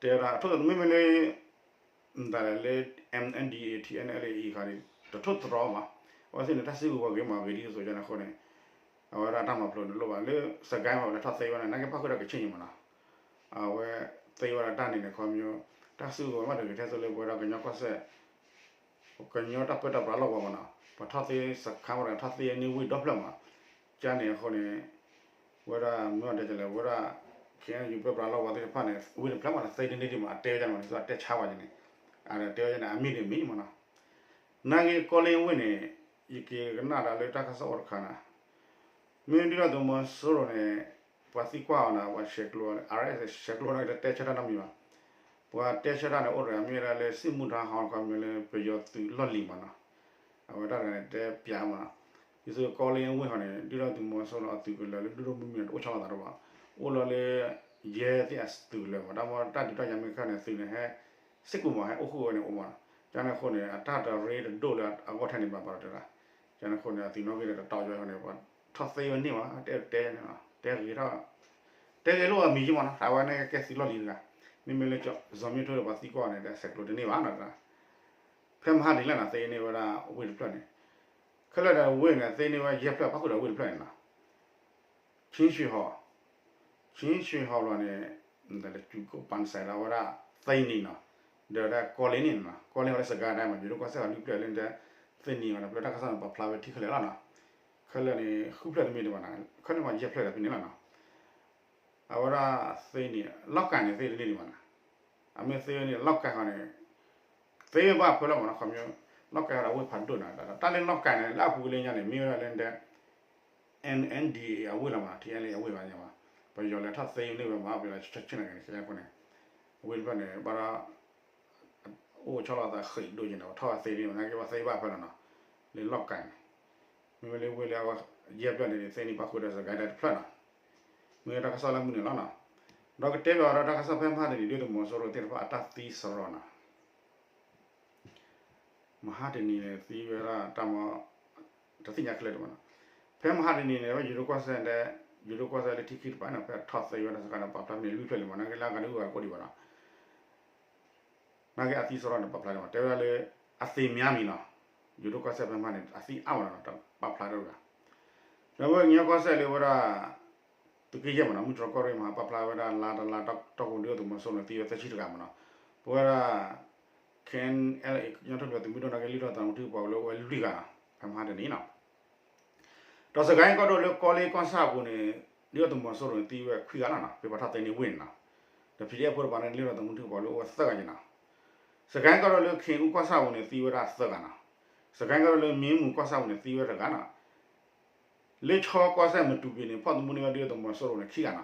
တဲဝဲဒၣ် အထိၣ်မ့မ့ၢ်လၢ မတၤလဲၣ်လၢ MNDAA TNLA အံၤခါန့ၣ် တထိၣ်သတြီၤဘၣ် အဝဲသ့ၣ်န့ၣ် တၢ်စုကဝဲၤဂ့ၤမးဂ့ၤဒ်သိးကန့ၣ်အဃိန့ၣ် အဝဲဒၣ်တၢ်မၤဖျိးန့ၣ်လိၣ်ဘၣ်လၢ စကဲမး လဲၤထီၣ်သ့ဝဲန့ၣ် နာ်က့ပၣ်ဃုာ်ဒီးကဆ့ၣ်န့ၣ်မးနီၤ အဝဲသ့ဝဲဒၣ်တၢ်န့ၣ်န့ၣ် ခီပညီ တၢ်စုကဝဲၤမးတဂ့ၤထဲသိးလၢပဝဲဒၣ်ကညီကီၢ်စဲၣ် ကညီတၢ်ပၢတၢ်ပြးလီၢ်ကဝီၤမးနီၤ ပှၤထီၣ်သ့စခါမးဒီးထီၣ်သ့န့ၢ်ဝ့ၢ်ဒီဖျၢၣ်မး ကန့ၣ်အဃိန့ၣ် ဝဲဒၣ်မ့ၢ်အီၤတဲလဲၣ် ဝဲဒၣ် ခဲအံၤပၢပြးလီၢ်ကဝီၤသ့ၣ်တဖၣ်န့ၣ် ဝ့ၢ်တဖျၢၣ်မးဒီးသ့န့ၢ်ဒံးမး တဲဝဲဒၣ်မးန့ၣ် သးတဲဆါဝဲန့ၣ် အတဲဝဲန့ၣ် အမ့ၢ်ဒ်မ့ၢ်မးနီၤ နာ်က့ကီလ့အဝ့ၢ်န့ၣ် ယက့ၤကနၣ်ဒီးလၢတၢ်ကစီၣ်အိၣ်တခါနီၤ မ့ၢ်ဒုၣ်ဒါသုးမီၤစိရိၤန့ၣ် ပှၤသံကွၢ်အီၤန့ၣ် ပှၤဆဲးကျိး အါရဲဆဲးကျိးဒီးတဲဆၢတၢ်နီတမံၤဘၣ် ပှၤတဲဆၢတၢ်န့ၣ် အိၣ်တဂၤမ့ၢ်ဝဲဒၣ်လၢ စစ်မှုထမ်းဟောင်း ခီမ့ၢ်လၢပယီၤသုးလီၢ်လံၤမးနီၤ အဝဲတၢ်တဂၤန့ၣ် တဲပျးမးနီၤ ဒ်သိးကီလ့အဝ့ၢ်ဟီန့ၣ် ဒုၣ်ဒါသုးမီၤစိရိၤအသုးကလၢၤလၢဒုၣ်ဒိၣ်မုၢ်မုၢ်န့ၣ် တအိၣ်ဆီလီၤသးတဘၣ် အိၣ်လီၤလၢ ယဲၢ်သ့ၣ်အသုးကလၢၤမး တၢ်မ့ၢ်တၢ်ဒုးတၢ်ယၤမ့ၢ်ခါန့ၣ် သုးန့ၣ်ဟဲ စ့ၢ်ကီးမး ဟဲအိၣ်ဃုာ်ဝဲန့ၣ်အိၣ်မး ကန့ၣ်အဃိန့ၣ် အတၢ်တရ့တဒိၣ်လၢအဂီၢ်ထဲန့ၣ်ဘၣ်ဘၣ်ဒီးတဲဒၣ် ကန့ၣ်အဃိန့ၣ် အသုးနီၣ်ဂံၢ်ဒီးတတီၤယွဲၢ်န့ၣ် ပှၤထီၣ်သ့ဝဲန့ၢ်မး တဲတဲန့ၣ် တဲဂ့ၤထီၣ် တဲဂ့ၤလိာ်အမံၤယံမးနီၤ အဝဲန့ၣ်ကဲသုးလီၢ်လံၤတဂၤ မ့မ့ၢ်လၢစီၤမ့ၢ်ထိဒီးပှၤသံကွၢ်န့ၣ် ဒီးဆဲးကျိးတန့ၢ်ဘၣ်နီၤ ဖဲမဟါဒ်လဲၣ်နီၤ သ့န့ၢ်ဝဲဒၣ်ဝ့ၢ်တဖျၢၣ်န့ၣ် ခဲလၢာ်ဒီးဝ့ၢ်န့ၣ် သ့န့ၢ်ဝဲယဲၢ်ဖျၢၣ် ပၣ်ဃုာ်ဒီးဝ့ၢ်တဖျၢၣ်န့ၣ်နီၤ ခၠံၣ်ရွှ့ၣ်ဟီၣ် ခၠံၣ်ရွှ့ၣ်ဟီၣ်ဘျီန့ၣ် တၢ်လၢကၠူကိၣ်ပၣ်စဲးလီၤဝဲဒၣ် သ့နံၤနီၤ ဒီးဝဲဒၣ်ကီလ့န့ၣ်နီၤ ကီလ့ဝဲလၢစကဲဒၣ်မး ယိၤဒိၣ်ကီၢ်စဲၣ်အလွံၢ်ဖျၢၣ်လၢန့ၣ် သ့နံၤဝဲဒီး ဖျၢၣ်တၢ်ကစီၣ်န့ၣ် ပာ်ဖျါဝဲထံခဲလၢာ်လီၤနီၤ ခဲလၢာ်န့ၣ် ဃုဖျၢၣ်တမ့ၢ်တဘၣ်နီၤ ခဲလၢာ်မးယဲၢ်ဖျၢၣ်ဒီးဖဲန့ၣ်လီၤနီၤ အဝဲဒၣ်သ့န့ၣ် လီၢ်ကၤန့ၣ် သ့တန့ၢ်ဒံးဘၣ်နီၤ အမ့ၢ်သ့န့ၣ် လီၢ်ကၤဃီန့ၣ် သ့ဘၣ်ဖဲလီၤမးနီၤ ခီပညီ လီၢ်ကၤဒီးအဝ့ၢ်ဖးဒိၣ်နီၤ တၢ်လၢလီၢ်ကၤန့ၣ် လၢအပူၤကွံာ်လၢညါန့ၣ် မ့ၢ်ဝဲဒၣ်လၢ N N D A အဝ့ၢ်လီၤမး T N L A အဝ့ၢ်ဘၣ်ညါဘၣ် ပယီၤလဲၤထီၣ်သ့န့ၢ်ဝဲမး ပယီၤလဲၤဆၢဆၢန့ၣ်က့ၤန့ၣ် ခဲအံၤအဃိန့ၣ် အဝ့ၢ်တဖျၢၣ်န့ၣ် ဘၣ်ဒီး အိၣ်ဆီလီၤသးဃံးဒိၣ်က့ၤန့ၣ် ပှၤထီၣ်သ့န့ၢ်ဝဲ နာ်က့ပှၤသ့ဘၣ်ဖဲလီၤနီၤ လၢလီၢ်ကၤန့ၣ် မ့မ့ၢ်လၢဝ့ၢ်လၢအဝဲ ယဲၢ်ဖျၢၣ်န့ၣ် သ့န့ၢ်ပာ်ဃုာ်ဒီး စစ်ကိုင်းတိုင်း တဖျၢၣ်နီၤ, မ့ၢ်တၢ်ကစီၣ်လၢမုၢ်နုာ်လီၤနီၤ, ဒီးကတဲဘၣ်ဒီးတၢ်ကစီၣ်ဖဲမဟါတနံၤ ဒုၣ်ဒါသုးမီၤစိရိၤသ့ၣ်တဖၣ်အတၢ်သံစရီနီၤ မဟါတနံၤန့ၣ် သံဝဲဒၣ်တၢ်မၤ တသ့ၣ်ညါခဲလၢာ်ဒံးဘၣ်နီၤ, ဖဲမဟါတနံၤန့ၣ် ဝဲယိၤဒိၣ်ကီၢ်စဲၣ်ဒီး ယိၤဒိၣ်ကီၢ်စဲၣ်လၢထံခံတပၤန့ၣ် ဖဲထီၣ်သ့ဝဲဒၣ်စစ်ကိုင်းတိုင်း ပာ်ဖျါဖဲန့ၣ် လွံၢ်ဖျၢၣ်လံမး နာ်က့လၢအဂၤဒုးဂၤကိးဒံးဘၣ်နီၤ နာ်က့အသံစရီန့ၣ် ပာ်ဖျါဒံးမး တဲဝဲဒၣ်လၢ အသ့ၣ်မံၤမံၤနီၤ, ယိၤဒိၣ်ကီၢ်စဲၣ်ဖဲမဟါန့ၣ် အသံအါမးနီၤ တပာ်ဖျါတဂၤ, ဒီးဝဲကညီကီၢ်စဲၣ်လၢဝဲဒၣ် သုးက့ယဲၢ်မးနီၤ မုၢ်တြီၢ်ကီၢ်ရ့ၣ်မဟါ ပာ်ဖျါဝဲဒၣ်လါတလါတီၢ်ပူၤ ဒုၣ်ဒါသုးမီၤစိရိၤန့ၣ် သံဝဲသၢဆံတဂၤမးနီၤ, ပဝဲဒၣ် ခဲအံၤ ကညီတၢ်ထူၣ်ဖျဲးသုးမုၢ်ဒိၣ် နာ်က့လံာ်ထီၣ်သးသမူထံကပၤကလၢအိၣ်ဝဲလွံၢ်ဂၤနီၤ ဖဲမဟါတနံၤနီၤ ဒီးစစ်ကိုင်းကီၢ်ဒိၣ်လၢကီလ့ကီၢ်ဆၣ်အပူၤန့ၣ် ဒုၣ်ဒါသုးမီၤစိရိၤန့ၣ် သံဝဲခွံဂၤလီၤနီၤ ဖဲပှၤထီၣ်သ့န့ၢ်ဝ့ၢ်န့ၣ်နီၤ, ဒီး PDF ဖိတပၤန့ၣ် လံာ်ထီၣ်သးသမူထံကပၤကလၢအိၣ်ဝဲသၢဂၤန့ၣ်နီၤ, စစ်ကိုင်းကီၢ်ဒိၣ်လၢခ့ၣ်အူကီၢ်ဆၣ်အပူၤန့ၣ် သံဝဲဒၣ်သၢဂၤနီၤ, စစ်ကိုင်းကီၢ်ဒိၣ်လၢမ့ၢ်မူၤကီၢ်ဆၣ်အပူၤန့ၣ် သံဝဲတဂၤနီၤ, လ့ၣ်ဆီကီၢ်စဲၣ်မတူၤပံၤန့ၣ် ဖီၣ်သမူန့ၢ်ဝဲဒုၣ်ဒါသုးမီၤစိရိၤန့ၣ်ခံ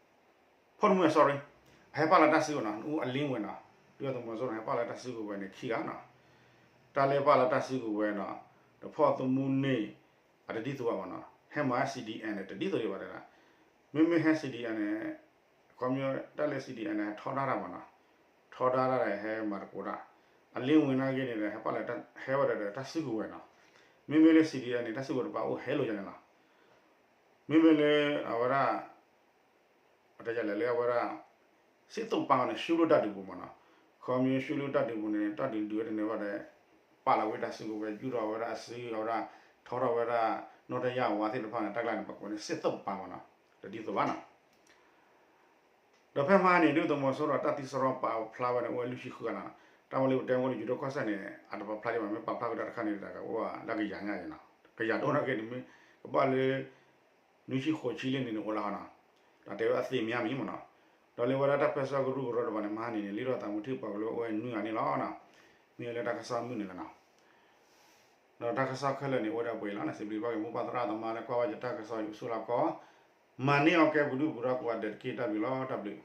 ဂၤနီၤ, ဖီၣ်သမူန့ၢ် sorry အဟဲပာ်လီၤတၢ်စုကဝဲၤနီၤ နအူအလ့ၣ်ဝဲနီၤ, ဒုၣ်ဒါသုးမီၤစိရိၤန့ၣ် ဟဲပာ်လီၤတၢ်စုကဝဲၤန့ၣ်ခံဂၤနီၤ, တၢ်လၢပာ်လီၤတၢ်စုကဝဲၤနီၤ, ဒီးဖီၣ်သမူန့ၢ် အတဒ်သိးဘၣ်မးနီၤ, ဟဲမၤ CDM န့ၣ် တဒ်သိးဒံးဘၣ်တဲဒၣ်, မ့မ့ၢ်ဟဲ CDM န့ၣ် ခီပညီတၢ်လၢ CDM န့ၣ် ဟဲထီဒါတၢ်မးနီၤ, ထီဒါတၢ်ဒီးဟဲမၤသကိးတၢ်, အလ့ၣ်ဝဲနာ်က့န့ၣ်ဒီး ဟဲပာ်လီၤ ဟဲဝဲဒၣ်ဒီးတၢ်စုကဝဲၤနီၤ, မ့မ့ၢ်လၢ CDM န့ၣ် တၢ်စုကဝဲၤတပာ်အိၣ်ဟဲလိာ်ယါန့ၣ်လီၤ, မ့မ့ၢ်လၢအဝဲဒၣ် အတဲယလဲၣ်လၢအဝဲဒၣ် စစ်သုံ့ပန်းန့ၣ် ဆူလၢတၢ်ဒုးပူၤမးနီၤ, ခီပညီဆူလၢတၢ်ဒုးပူၤန့ၣ် တၢ်ဒုးဒုးဝဲတန့ၢ်ဘၣ်ဒီး ပာ်လီၤဝဲတၢ်စုကဝဲၤ ယူၢ်ထီၣ်ဝဲဒၣ်အစုအဝဲဒၣ် ထီထီၣ်ဝဲဒၣ် နီၢ်တယၢ်ဝါသ့ၣ်တဖၣ်န့ၣ် တၢ်ကျါန့ၣ် ပကိးန့ၣ် စစ်သုံ့ပန်းမးနီၤ, တဒ်သိးဘၣ်နီၤ ဒီးဖဲမဟါန့ၣ် ဒုၣ်ဒါသုးမီၤစိရိၤတၢ်သံစရီပာ်ဖျါဝဲန့ၣ် အိၣ်ဝဲလွံၢ်ဆံဃုဂၤနီၤ, တၢ်မၤလၢပတဲဝဲလၢယိၤဒိၣ်ကီၢ်စဲၣ်န့ၣ် အတပာ်ဖျါဒံးဘၣ် မ့ၢ်ပာ်ဖျါကဒီးတခါန့ၣ် တၢ်ကအိၣ်လၢကယၤညါအံၤနီၤ, ကယၤတအိၣ်နာ်က့န့ၣ် မ့ၢ်ကဘၣ်လၢ နွံဆံဃိးဆံလၢန့ၣ်န့ၣ်အိၣ်လီၤနီၤ, တၢ်တဲဝဲအသ့ၣ်မံၤမံၤမးနီၤ, ဒီးလၢဝဲဒၣ်တၢ်ပၢဆှၢကရူၢ်ကရၢတဖၣ်န့ၣ် မဟါန့ၣ်န့ၣ် လံာ်ထီၣ်သးမူထံကပၤကလၢအိၣ်ဝဲနွံဂၤန့ၣ်လီၤနီၤ, မ့ၢ်လၢတၢ်ကစီၣ်မုၢ်နုာ်လီၤနီၤ, ဒီးတၢ်ကစီၣ်ခဲလၢာ်န့ၣ် အိၣ်ဝဲဒၣ်ပှဲၤလီၤန့ၣ် စံးဘျုးဘၣ်က့ၤမိၢ်ပၢ်သရၣ်သမါလၢကွၢ်ဘၣ်ယတၢ်ကစီၣ်ယအိၣ်ဆူၣ်လီၤကီး, မၤန့ၢ်အီၤကဲပဒုၣ်ပဒါကိးဂၤဒဲးတက့ၢ် တၢ်ဘျုးလီၤ တၢ်ဘျုး